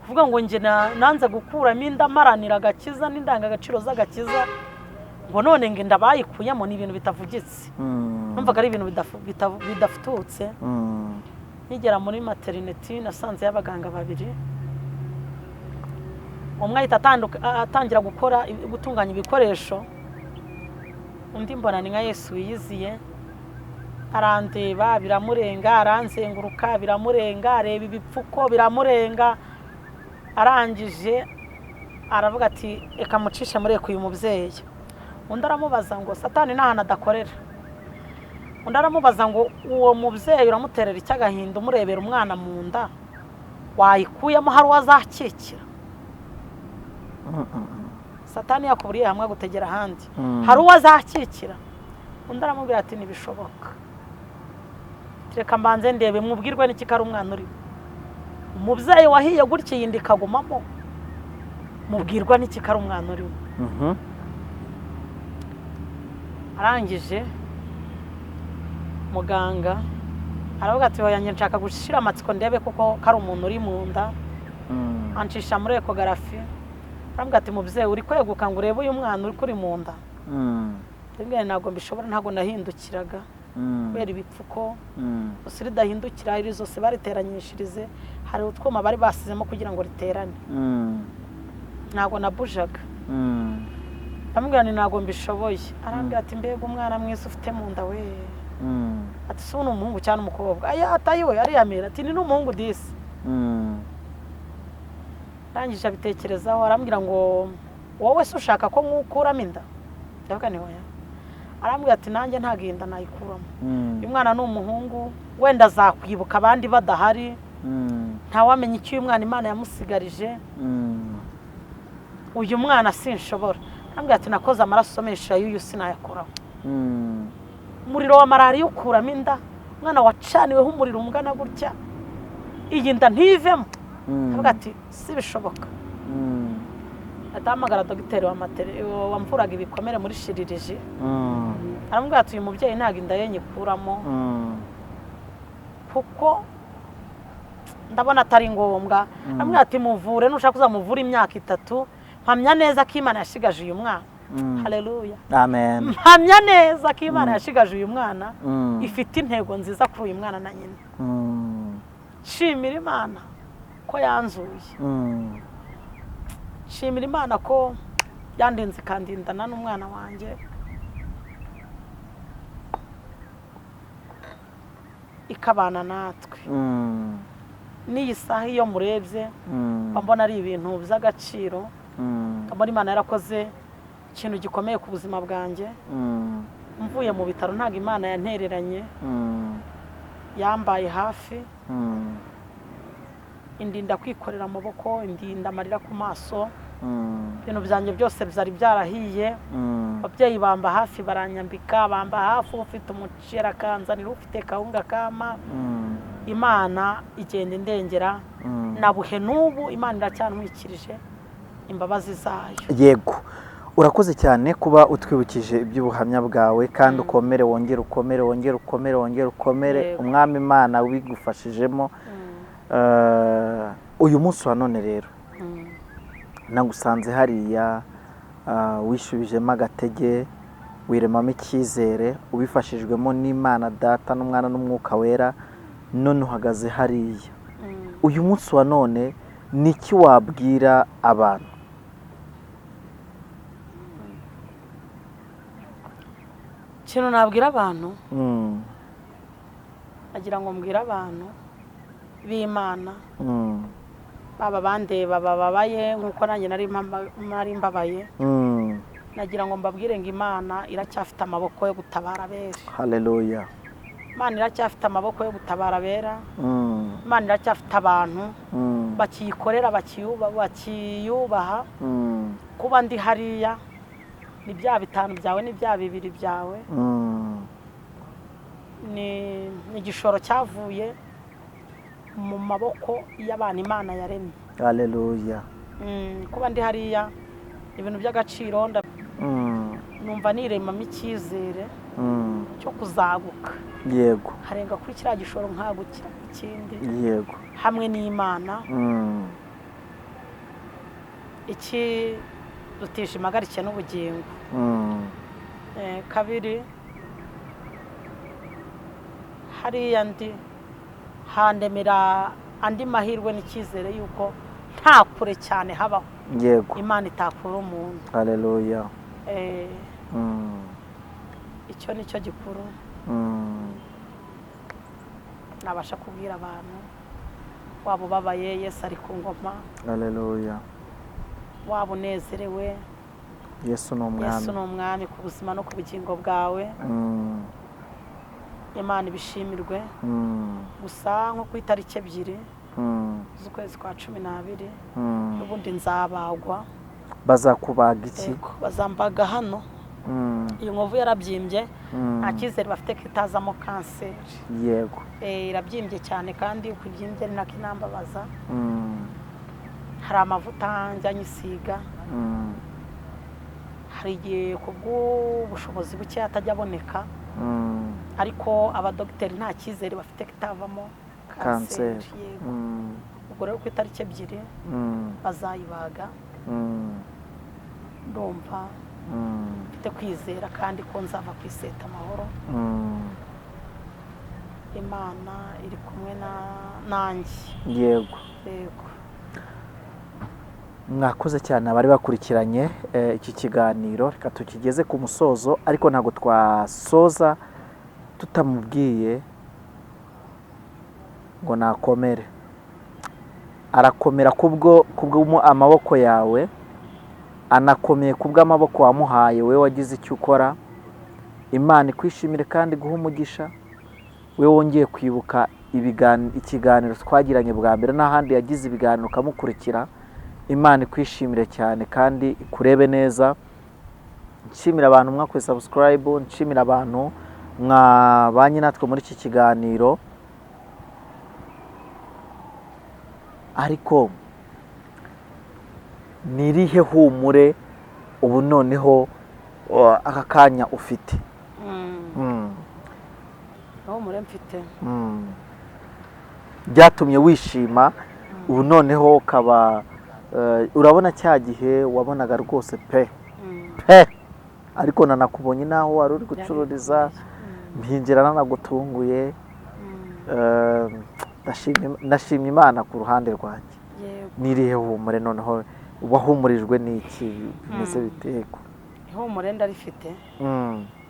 A: kuvuga ngo njye nanze gukuramo inda mparanira agakiza n'indangagaciro z'agakiza, ngo none ngo inda bayikuyemo, ni ibintu bitavugitse. Numvaga ari ibintu bidafututse. Nkigera muri materineti nasanze y'abaganga babiri, umwe ahita atangira gukora gutunganya ibikoresho, undi mbona ni nka Yesu wiyiziye, arandeba biramurenga, aranzenguruka biramurenga, areba ibipfuko biramurenga, arangije aravuga ati reka mucishe mureke uyu mubyeyi. Undi aramubaza ngo Satani nta hantu adakorera. Undi aramubaza ngo uwo mubyeyi uramuterera icy'agahinda umurebera umwana mu nda wayikuyemo hari uwo azakikira? Satani yakuburiye hamwe agutegera ahandi, hari uwo azakikira? Undi aramubwira ati ntibishoboka, reka mbanze ndebe mubwirwe n'iki ko ari umwana urimo. Umubyeyi wahiye gutya iyi nda ikagumamo, mubwirwa n'iki ko ari umwana urimo? Arangije muganga aravuga ati oya njye nshaka gushira amatsiko ndebe kuko kari umuntu uri mu nda. Ancisha muri ekogarafi, arambwira ati mubyeyi uri kweguka ngo urebe uyu mwana uri kuri mu nda? Ndabwira ntabwo mbishobora, ntabwo nahindukiraga kubera ibipfuko, gusa ridahindukira iri zose bariteranyishirize, hari utwuma bari basizemo kugira ngo riterane, ntabwo nabujaga. Ndamubwira nti ntabwo mbishoboye. Arambwira ati mbega umwana mwiza ufite mu nda we, ati si ni umuhungu cyangwa umukobwa? Aya atayiwe ariyamira ati ni n'umuhungu disi. Arangije abitekerezaho arambwira ngo wowe se ushaka ko nkukuramo inda? Ndavuga ni oya. Arambwira ati nanjye ntabwo iyi nda nayikuramo, uyu mwana ni umuhungu, wenda azakwibuka abandi badahari, ntawamenya icyo uyu mwana Imana yamusigarije, uyu mwana sinshobora. Arambwira ati nakoze amaraso menshi y'uyu sinayakoraho. Umuriro wa malariya ukuramo inda, umwana wacaniweho umuriro ungana gutya, iyi nda ntivemo. Aravuga ati si bishoboka. Atahamagara dogiteri wamvuraga ibikomere muri shiririji, aramubwira ati uyu mubyeyi ntabwo inda ye nyikuramo, kuko ndabona atari ngombwa. Aramubwira ati muvure, nushaka uzamuvure imyaka 3, mpamya neza ko Imana yashigaje uyu mwana. Haleluya.
B: Amen.
A: Mpamya neza ko Imana yashigaje uyu mwana, ifite intego nziza kuri uyu mwana na nyina. Shimira Imana ko yanzuye. Shimira Imana ko yandinze ikandindana n'umwana wanjye, ikabana natwe. N'iyi saha iyo murebye mbona ari ibintu by'agaciro, mbona Imana yarakoze ikintu gikomeye ku buzima bwanjye. Mvuye mu bitaro ntabwo Imana yantereranye, yambaye hafi, indinda kwikorera amaboko, indinda amarira ku maso, ibintu byanjye byose byari byarahiye. Ababyeyi bamba hafi baranyambika, bamba hafi, ufite umuceri akanzanira, ufite kawunga kama. Imana igenda indengera, nabuhe n'ubu Imana iracyantwikirije imbabazi zayo.
B: Yego, urakoze cyane kuba utwibukije iby'ubuhamya bwawe, kandi ukomere, wongere ukomere, wongere ukomere, wongere ukomere. Umwami Imana wigufashijemo. Uyu munsi wa none rero nagusanze hariya, wishubijemo agatege, Wiremamo icyizere ubifashijwemo n'Imana Data n'Umwana n'Umwuka Wera, none uhagaze hariya. Uyu munsi wa none ni iki wabwira abantu?
A: Ikintu nabwira abantu, agira ngo mbwire abantu b'Imana, baba bandeba bababaye nk'uko nanjye nari mbabaye, nagira ngo mbabwire ngo Imana iracyafite amaboko yo gutabara abera.
B: Haleluya.
A: Imana iracyafite amaboko yo gutabara abera. Imana iracyafite abantu bakiyikorera, bakiyubaha. Kuba ndi hariya ni bya 5 byawe, ni bya 2 byawe, ni igishoro cyavuye mu maboko y'abantu Imana yaremye.
B: Haleluya.
A: Kuba ndi hariya ibintu by'agaciro, numva niremamo icyizere cyo kuzaguka.
B: Yego.
A: Harenga kuri kiriya gishoro nkagukira ikindi.
B: Yego.
A: Hamwe n'Imana. Iki dutisha impagarike n'ubugingo. Kabiri, hariya ndi handemera andi mahirwe n'icyizere yuko nta kure cyane habaho.
B: Yego.
A: Imana itakura umuntu.
B: Haleluya.
A: Icyo nicyo gikuru nabasha kubwira abantu. Waba ubabaye, Yesu ari ku ngoma.
B: Haleluya.
A: Waba unezerewe,
B: Yesu ni umwami.
A: Yesu ni umwami ku buzima no ku bugingo bwawe. Imana ibishimirwe. Gusa nko ku itariki 2 z'ukwezi kwa 12, n'ubundi nzabagwa.
B: Bazakubaga iki?
A: Bazambaga hano. Iyo nkovu yarabyimbye, nta cyizere bafite ko itazamo kanseri.
B: Yego.
A: Irabyimbye cyane, kandi uko ibyimbye ni nako inambabaza. Hari amavuta njya nyisiga. Hari igihe ku bw'ubushobozi buke atajya aboneka, ariko abadogiteri nta cyizere bafite ko itavamo kanseri. Yego. Ubwo rero ku itariki 2 bazayibaga. Ndumva mfite kwizera kandi ko nzava ku iseta amahoro. Imana iri kumwe nanjye.
B: Yego.
A: Yego.
B: Mwakoze cyane abari bakurikiranye iki kiganiro, reka tukigeze ku musozo, ariko ntabwo twasoza tutamubwiye ngo nakomere. Arakomera kubwo amaboko yawe, anakomeye kubw'amaboko wamuhaye we wagize icyo ukora. Imana ikwishimire kandi guha umugisha. We wongeye kwibuka ikiganiro twagiranye bwa mbere n'ahandi yagize ibiganiro ukamukurikira. Imana ikwishimire cyane kandi ikurebe neza. Nshimira abantu mwakoze subscribe, nshimira abantu mwabanye natwe muri iki kiganiro. Ariko nirihe humure ubu noneho aka kanya ufite?
A: Humure mfite
B: byatumye wishima ubu noneho ukaba urabona cya gihe wabonaga rwose pe pe, ariko nanakubonye naho wari uri gucururiza, mpinjira nanagutunguye. Ndashimye Imana ku ruhande rwanjye. Nirihe humure noneho wahumurijwe n'iki bimeze biteko?
A: Ihumure ndarifite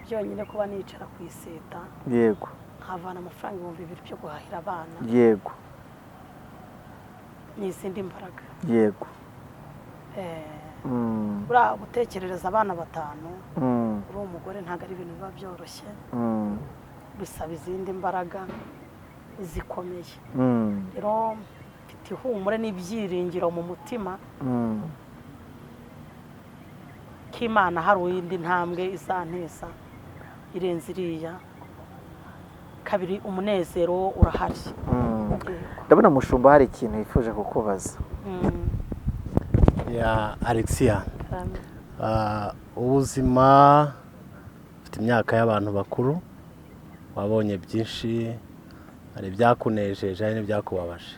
A: byonyine kuba nicara ku iseta.
B: Yego.
A: Nkavana amafaranga 2000 byo guhahira abana.
B: Yego.
A: N'izindi mbaraga.
B: Yego.
A: Buriya gutekerereza abana 5 uri umugore ntabwo ari ibintu biba byoroshye, bisaba izindi mbaraga zikomeye. Rero mfite ihumure n'ibyiringiro mu mutima ko Imana hari indi ntambwe izanteza irenze iriya. Kabiri, umunezero urahari.
B: Ndabona mushumba hari ikintu yifuje kukubaza.
C: Ya Alexia, ubuzima ufite imyaka y'abantu bakuru, wabonye byinshi, hari ibyakunejeje hari n'ibyakubabaje,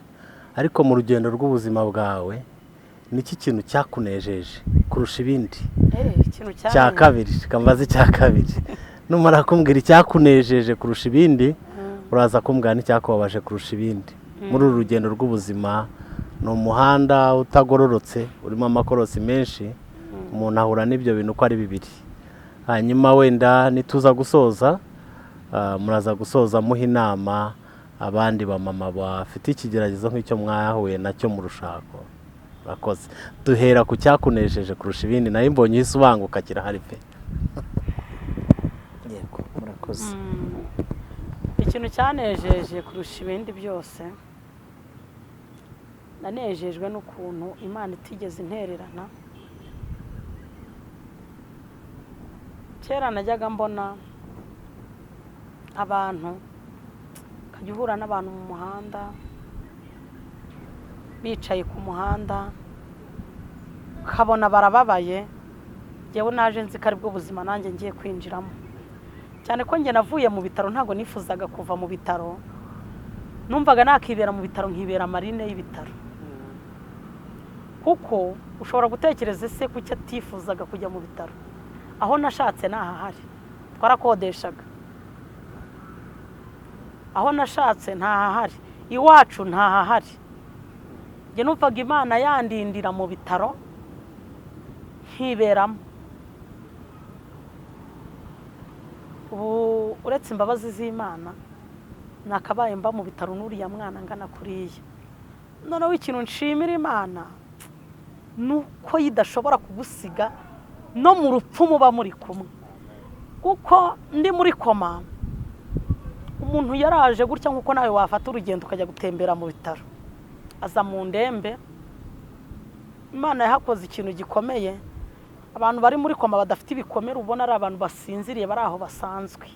C: ariko mu rugendo rw'ubuzima bwawe Niki kintu cyakunejeje kurusha ibindi?
A: Ikintu
C: Cya
A: cyane
C: kabiri, reka mbaze icya kabiri. Numara kumbwira icyakunejeje kurusha ibindi, uraza kumbwira n'icyakubabaje kurusha ibindi muri uru rugendo rw'ubuzima. Ni umuhanda utagororotse, urimo amakorosi menshi, umuntu ahura n'ibyo bintu uko ari bibiri. Hanyuma wenda nituza gusoza, muraza gusoza muha inama abandi bamama bafite ikigeragezo nk'icyo mwahuye nacyo mu rushako. Murakoze. Duhera ku cyakunejeje kurusha ibindi. Nayo mbonye uhise ubanguka, kirahari pe.
B: Yego, murakoze.
A: Ikintu cyanejeje kurusha ibindi byose, nanejejwe n'ukuntu Imana itigeze intererana. Kera najyaga mbona abantu, ukajya uhura n'abantu mu muhanda, bicaye ku muhanda, ukabona barababaye. Njyewe naje nzi ko aribwo buzima nanjye ngiye kwinjiramo, cyane ko njye navuye mu bitaro, ntabwo nifuzaga kuva mu bitaro. Numvaga nakibera mu bitaro, nkibera marine y'ibitaro. Kuko ushobora gutekereza, ese kuki atifuzaga kujya mu bitaro? Aho nashatse ntahahari, twarakodeshaga. Aho nashatse ntahahari, iwacu ntahahari. Njye numvaga Imana yandindira mu bitaro nkiberamo. Ubu uretse imbabazi z'Imana, nakabaye mba mu bitaro n'uriya mwana angana kuriya. Noneho ikintu nshimira Imana ni uko idashobora kugusiga no mu rupfu muba muri kumwe. Kuko ndi muri koma, umuntu yaraje gutya nk'uko nawe wafata urugendo ukajya gutembera mu bitaro, aza mu ndembe. Imana yahakoze ikintu gikomeye. Abantu bari muri koma badafite ibikomere, ubona ari abantu basinziriye, bari aho basanzwe.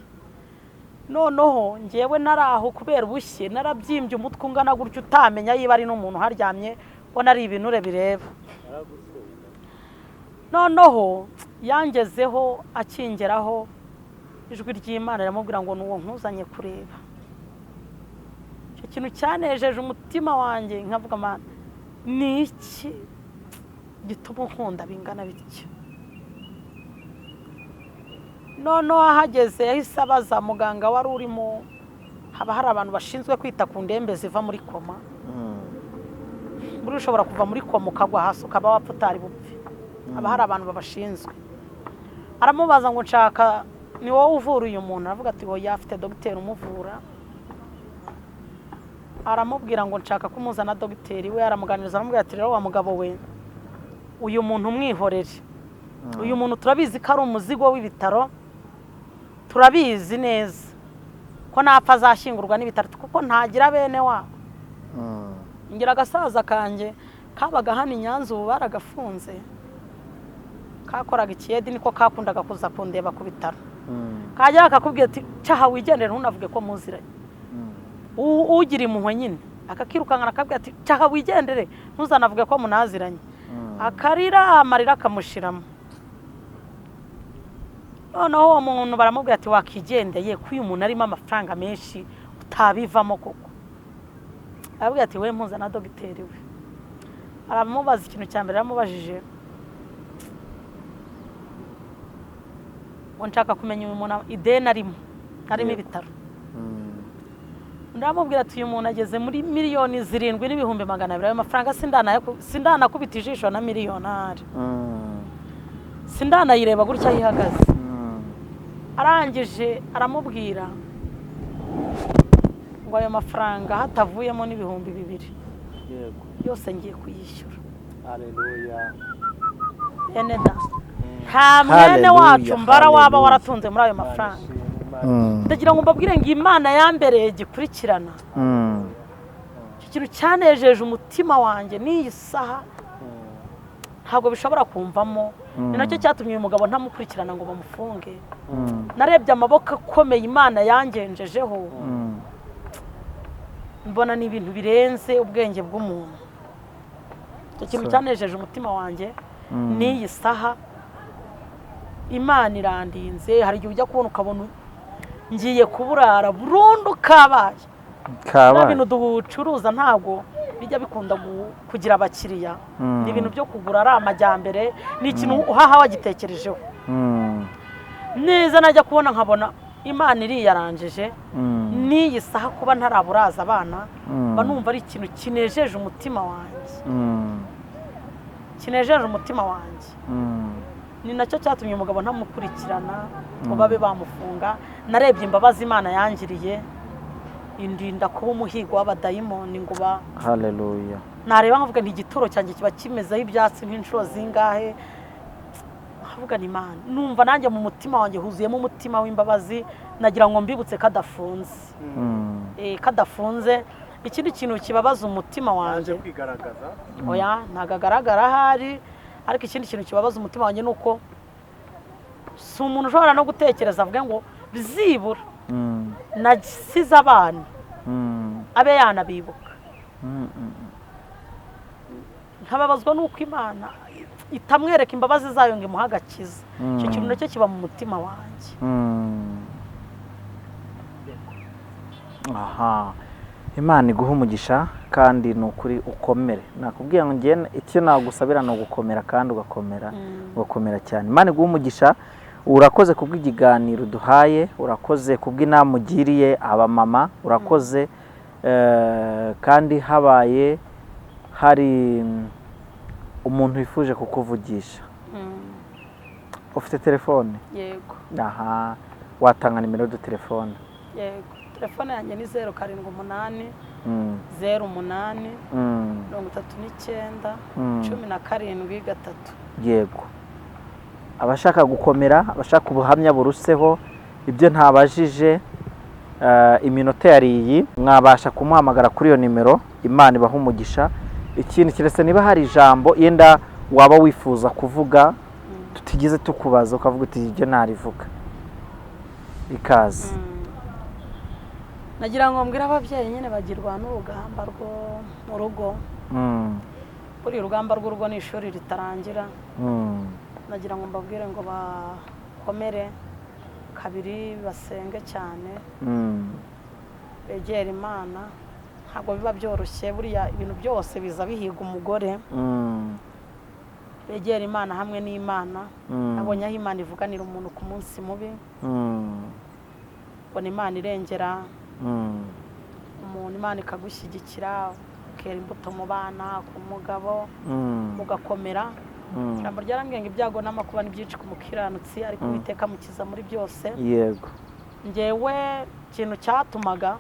A: Noneho ngewe nari aho kubera ubushye, narabyimbye umutwe ungana gutya, utamenya yiba ari n'umuntu uharyamye, ubona ari ibinure bireba. Noneho yangezeho, akingeraho, ijwi ry'Imana riramubwira ngo ni uwo nkuzanye kureba. Icyo kintu cyanejeje umutima wanjye, nkavuga: Mana, ni iki gituma unkunda bingana bityo? Noneho ahageze yahise abaza muganga wari urimo. Haba hari abantu bashinzwe kwita ku ndembe ziva muri koma. Buriya ushobora kuva muri koma ukagwa hasi, ukaba wapfa utari bupfe. Haba hari abantu babashinzwe. Aramubaza ngo: "Nshaka, ni wowe uvura uyu muntu?" Aravuga ati: "Oya, afite dogiteri umuvura." Aramubwira ngo: "Nshaka kumuzana dogiteri we." Aramuganiriza, aramubwira ati: "Rero wa mugabo we, uyu muntu umwihorere. Uyu muntu turabizi ko ari umuzigo w'ibitaro, turabizi neza ko napfa azashyingurwa n'ibitaro, kuko ntagira bene wabo." Ngira agasaza kanjye kabaga hano i Nyanza, ubu baragafunze, kakoraga ikiyedi, niko kakundaga kuza kundeba ku bitaro. Kajya kakubwira ati: "Cyaha wigendere, ntunavuge ko muziranye." Ugira impuhwe nyine akakirukankana, akabwira ati: "Cyaha wigendere, ntuzanavuge ko munaziranye." Akarira amarira akamushiramo. Noneho uwo muntu baramubwira ati: "Wakigendeye ko uyu muntu arimo amafaranga menshi, utabivamo koko?" Arabwira ati: "We mpuza na dogiteri we." Aramubaza, ikintu cya mbere yaramubajije ngo: "Nshaka kumenya uyu muntu ideni arimo ibitaro." Undi aramubwira ati: "Uyu muntu ageze muri 7,200,000. Ayo mafaranga sindanakubita ijisho na miliyoni ahari, sindanayireba gutya aho ihagaze." Arangije aramubwira ngo: "Ayo mafaranga hatavuyemo n'2000 yose ngiye kuyishyura." Bene da, nta mwene wacu mbara waba waratunze muri ayo mafaranga. Ndagira ngo mbabwire ngo Imana yambereye gikurikirana. Icyo kintu cyanejeje umutima wanjye n'iyi saha ntabwo bishobora kumvamo. Ni nacyo cyatumye uyu mugabo ntamukurikirana ngo bamufunge. Narebye amaboko akomeye Imana yangenjejeho, mbona ni ibintu birenze ubwenge bw'umuntu. Icyo kintu cyanejeje umutima wanjye n'iyi saha, Imana irandinze. Hari igihe ujya kubona ukabona ngiye kuburara burundu, kabaye. Bya bintu ducuruza ntabwo Bijya bikunda kugira abakiriya. Ni ibintu byo kugura, ari amajyambere, ni ikintu uhaha wagitekerejeho neza. Najya kubona nkabona Imana iriyarangije n'iyi saha kuba ntaraburaza abana, mba numva ari ikintu kinejeje umutima wanjye, kinejeje umutima wanjye. Ni nacyo cyatumye umugabo ntamukurikirana ngo babe bamufunga. Narebye imbabazi Imana yangiriye, indinda kuba umuhigo w'abadayimoni ngo ba
B: Haleluya.
A: Nareba nkavuga nti igituro cyanjye kiba kimezeho ibyatsi nk'inshuro zingahe, nkavuga ni Imana. Numva nanjye mu mutima wanjye huzuyemo umutima w'imbabazi. Nagira ngo mbibutse ko adafunze. Kadafunze. Ikindi kintu kibabaza umutima wanjye,
C: kwigaragaza.
A: Oya, ntabwo agaragara ahari, ariko ikindi kintu kibabaza umutima wanjye ni uko si umuntu ushobora no gutekereza avuge ngo byibura nasize abana, abe yanabibuka. Nkababazwa n'uko Imana itamwereka imbabazi zayo ngo imuhe agakiza. Icyo kintu nacyo kiba mu mutima wanjye.
B: Aha, Imana iguha umugisha, kandi ni ukuri ukomere. Nakubwiye ngo njye icyo nagusabira ni ugukomera, kandi ugakomera, ugakomera cyane. Imana iguha umugisha. Urakoze kubw'ikiganiro duhaye, urakoze kubw'inama ugiriye abamama, urakoze. Kandi habaye hari umuntu wifuje kukuvugisha, ufite telefone?
A: Yego.
B: Aha, watanga nimero de telefone?
A: Yego, telefone yanjye ni 078 08 39 17 3.
B: Yego, abashaka gukomera, abashaka ubuhamya buruseho ibyo ntabajije, iminota yari iyi, mwabasha kumuhamagara kuri iyo nimero. Imana ibaha umugisha. Ikindi, keretse niba hari ijambo yenda waba wifuza kuvuga tutigeze tukubaza, ukavuga uti ibyo ntarivuga, ikaze.
A: Nagira ngo mbwire ababyeyi nyine bagirwa n'urugamba rwo mu rugo. Buriya urugamba rw'urugo ni ishuri ritarangira. Nagira ngo mbabwire ngo bakomere, kabiri basenge cyane, begere Imana. Ntabwo biba byoroshye, buriya ibintu byose biza bihiga umugore. Begere Imana hamwe n'Imana. Nabonye aho Imana ivuganira umuntu ku munsi mubi. Mbona Imana irengera umuntu, Imana ikagushyigikira, ukera imbuto mu bana, ku mugabo, ugakomera. Ijambo ryarambwiye ngo ibyago n'amakuba ni byinshi ku mukiranutsi, ariko Uwiteka amukiza muri byose. Ngewe ikintu cyatumaga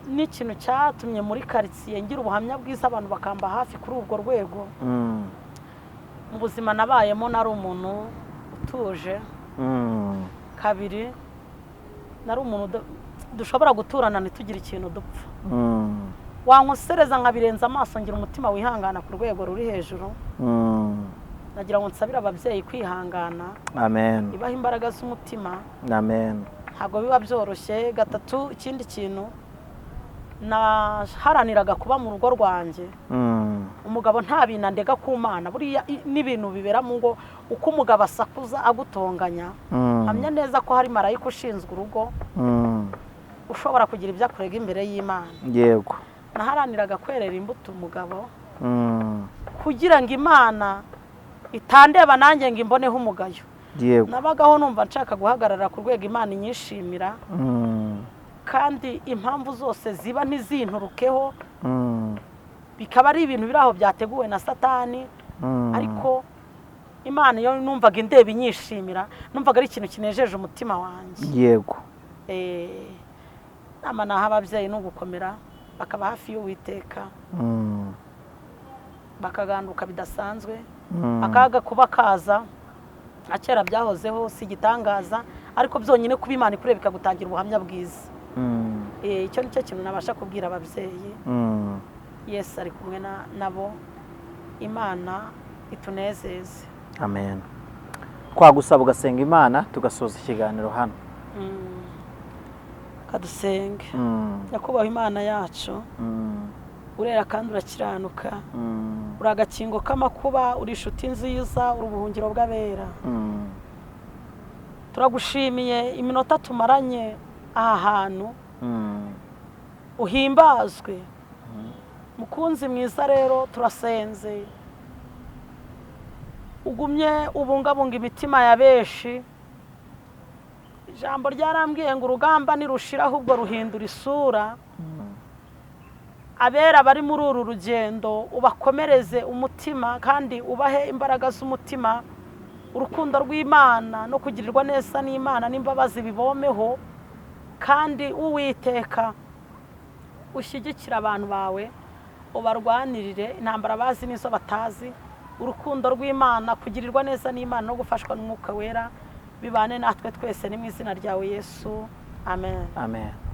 A: n'ikintu cyatumye muri karitsiye ngira ubuhamya bwiza, abantu bakamba hafi kuri urwo rwego, mu buzima nabayemo nari umuntu utuje. Kabiri, nari umuntu dushobora guturana ntitugire ikintu dupfa. Wankosereza nkabirenza amaso, ngira umutima wihangana ku rwego ruri hejuru. Nagira ngo nsabire ababyeyi kwihangana.
B: Amen.
A: Ibaha imbaraga z'umutima.
B: Amen.
A: Ntabwo biba byoroshye. Gatatu, ikindi kintu naharaniraga kuba mu rugo rwanjye, umugabo nta bintu andega ku Mana. Buriya n'ibintu bibera mu ngo, uko umugabo asakuza agutonganya, hamya neza ko hari marayika ushinzwe urugo ushobora kugira ibyo akurega imbere y'Imana. Naharaniraga kwerera imbuto umugabo kugira ngo Imana itandeba nanjye ngo imboneho umugayo. Nabagaho numva nshaka guhagarara ku rwego Imana inyishimira, kandi impamvu zose ziba ntizinturukeho, bikaba ari ibintu biri aho byateguwe na Satani. Ariko Imana iyo numvaga indeba inyishimira, numvaga ari ikintu kinejeje umutima wanjye. Inama naha ababyeyi ni ugukomera, bakaba hafi y'Uwiteka, bakaganduka bidasanzwe. Akaga kuba kaza na kera byahozeho, si igitangaza, ariko byonyine kuba Imana ikureba ikagutangira ubuhamya bwiza. Icyo ni cyo kintu nabasha kubwira ababyeyi. Yesu ari kumwe nabo. Imana itunezeze.
B: Amen. Twagusaba ugasenga Imana, tugasoza ikiganiro hano.
A: Kadusenge. Nyakubahwa Imana yacu, urera kandi urakiranuka, uri agakingo k'amakuba, uri inshuti nziza, uri ubuhungiro bw'abera. Turagushimiye iminota tumaranye aha hantu. Uhimbazwe, mukunzi mwiza. Rero turasenze, ugumye ubungabunga imitima ya benshi. Ijambo ryarambwiye ngo urugamba nirushira, ahubwo ruhindura isura. Abera bari muri uru rugendo, ubakomereze umutima kandi ubahe imbaraga z'umutima, urukundo rw'Imana no kugirirwa neza n'Imana n'imbabazi bibomeho. Kandi Uwiteka, ushyigikire abantu bawe, ubarwanirire intambara bazi n'izo batazi. Urukundo rw'Imana, kugirirwa neza n'Imana no gufashwa n'Umwuka Wera bibane natwe twese. Ni mu izina ryawe Yesu, amen.
B: Amen.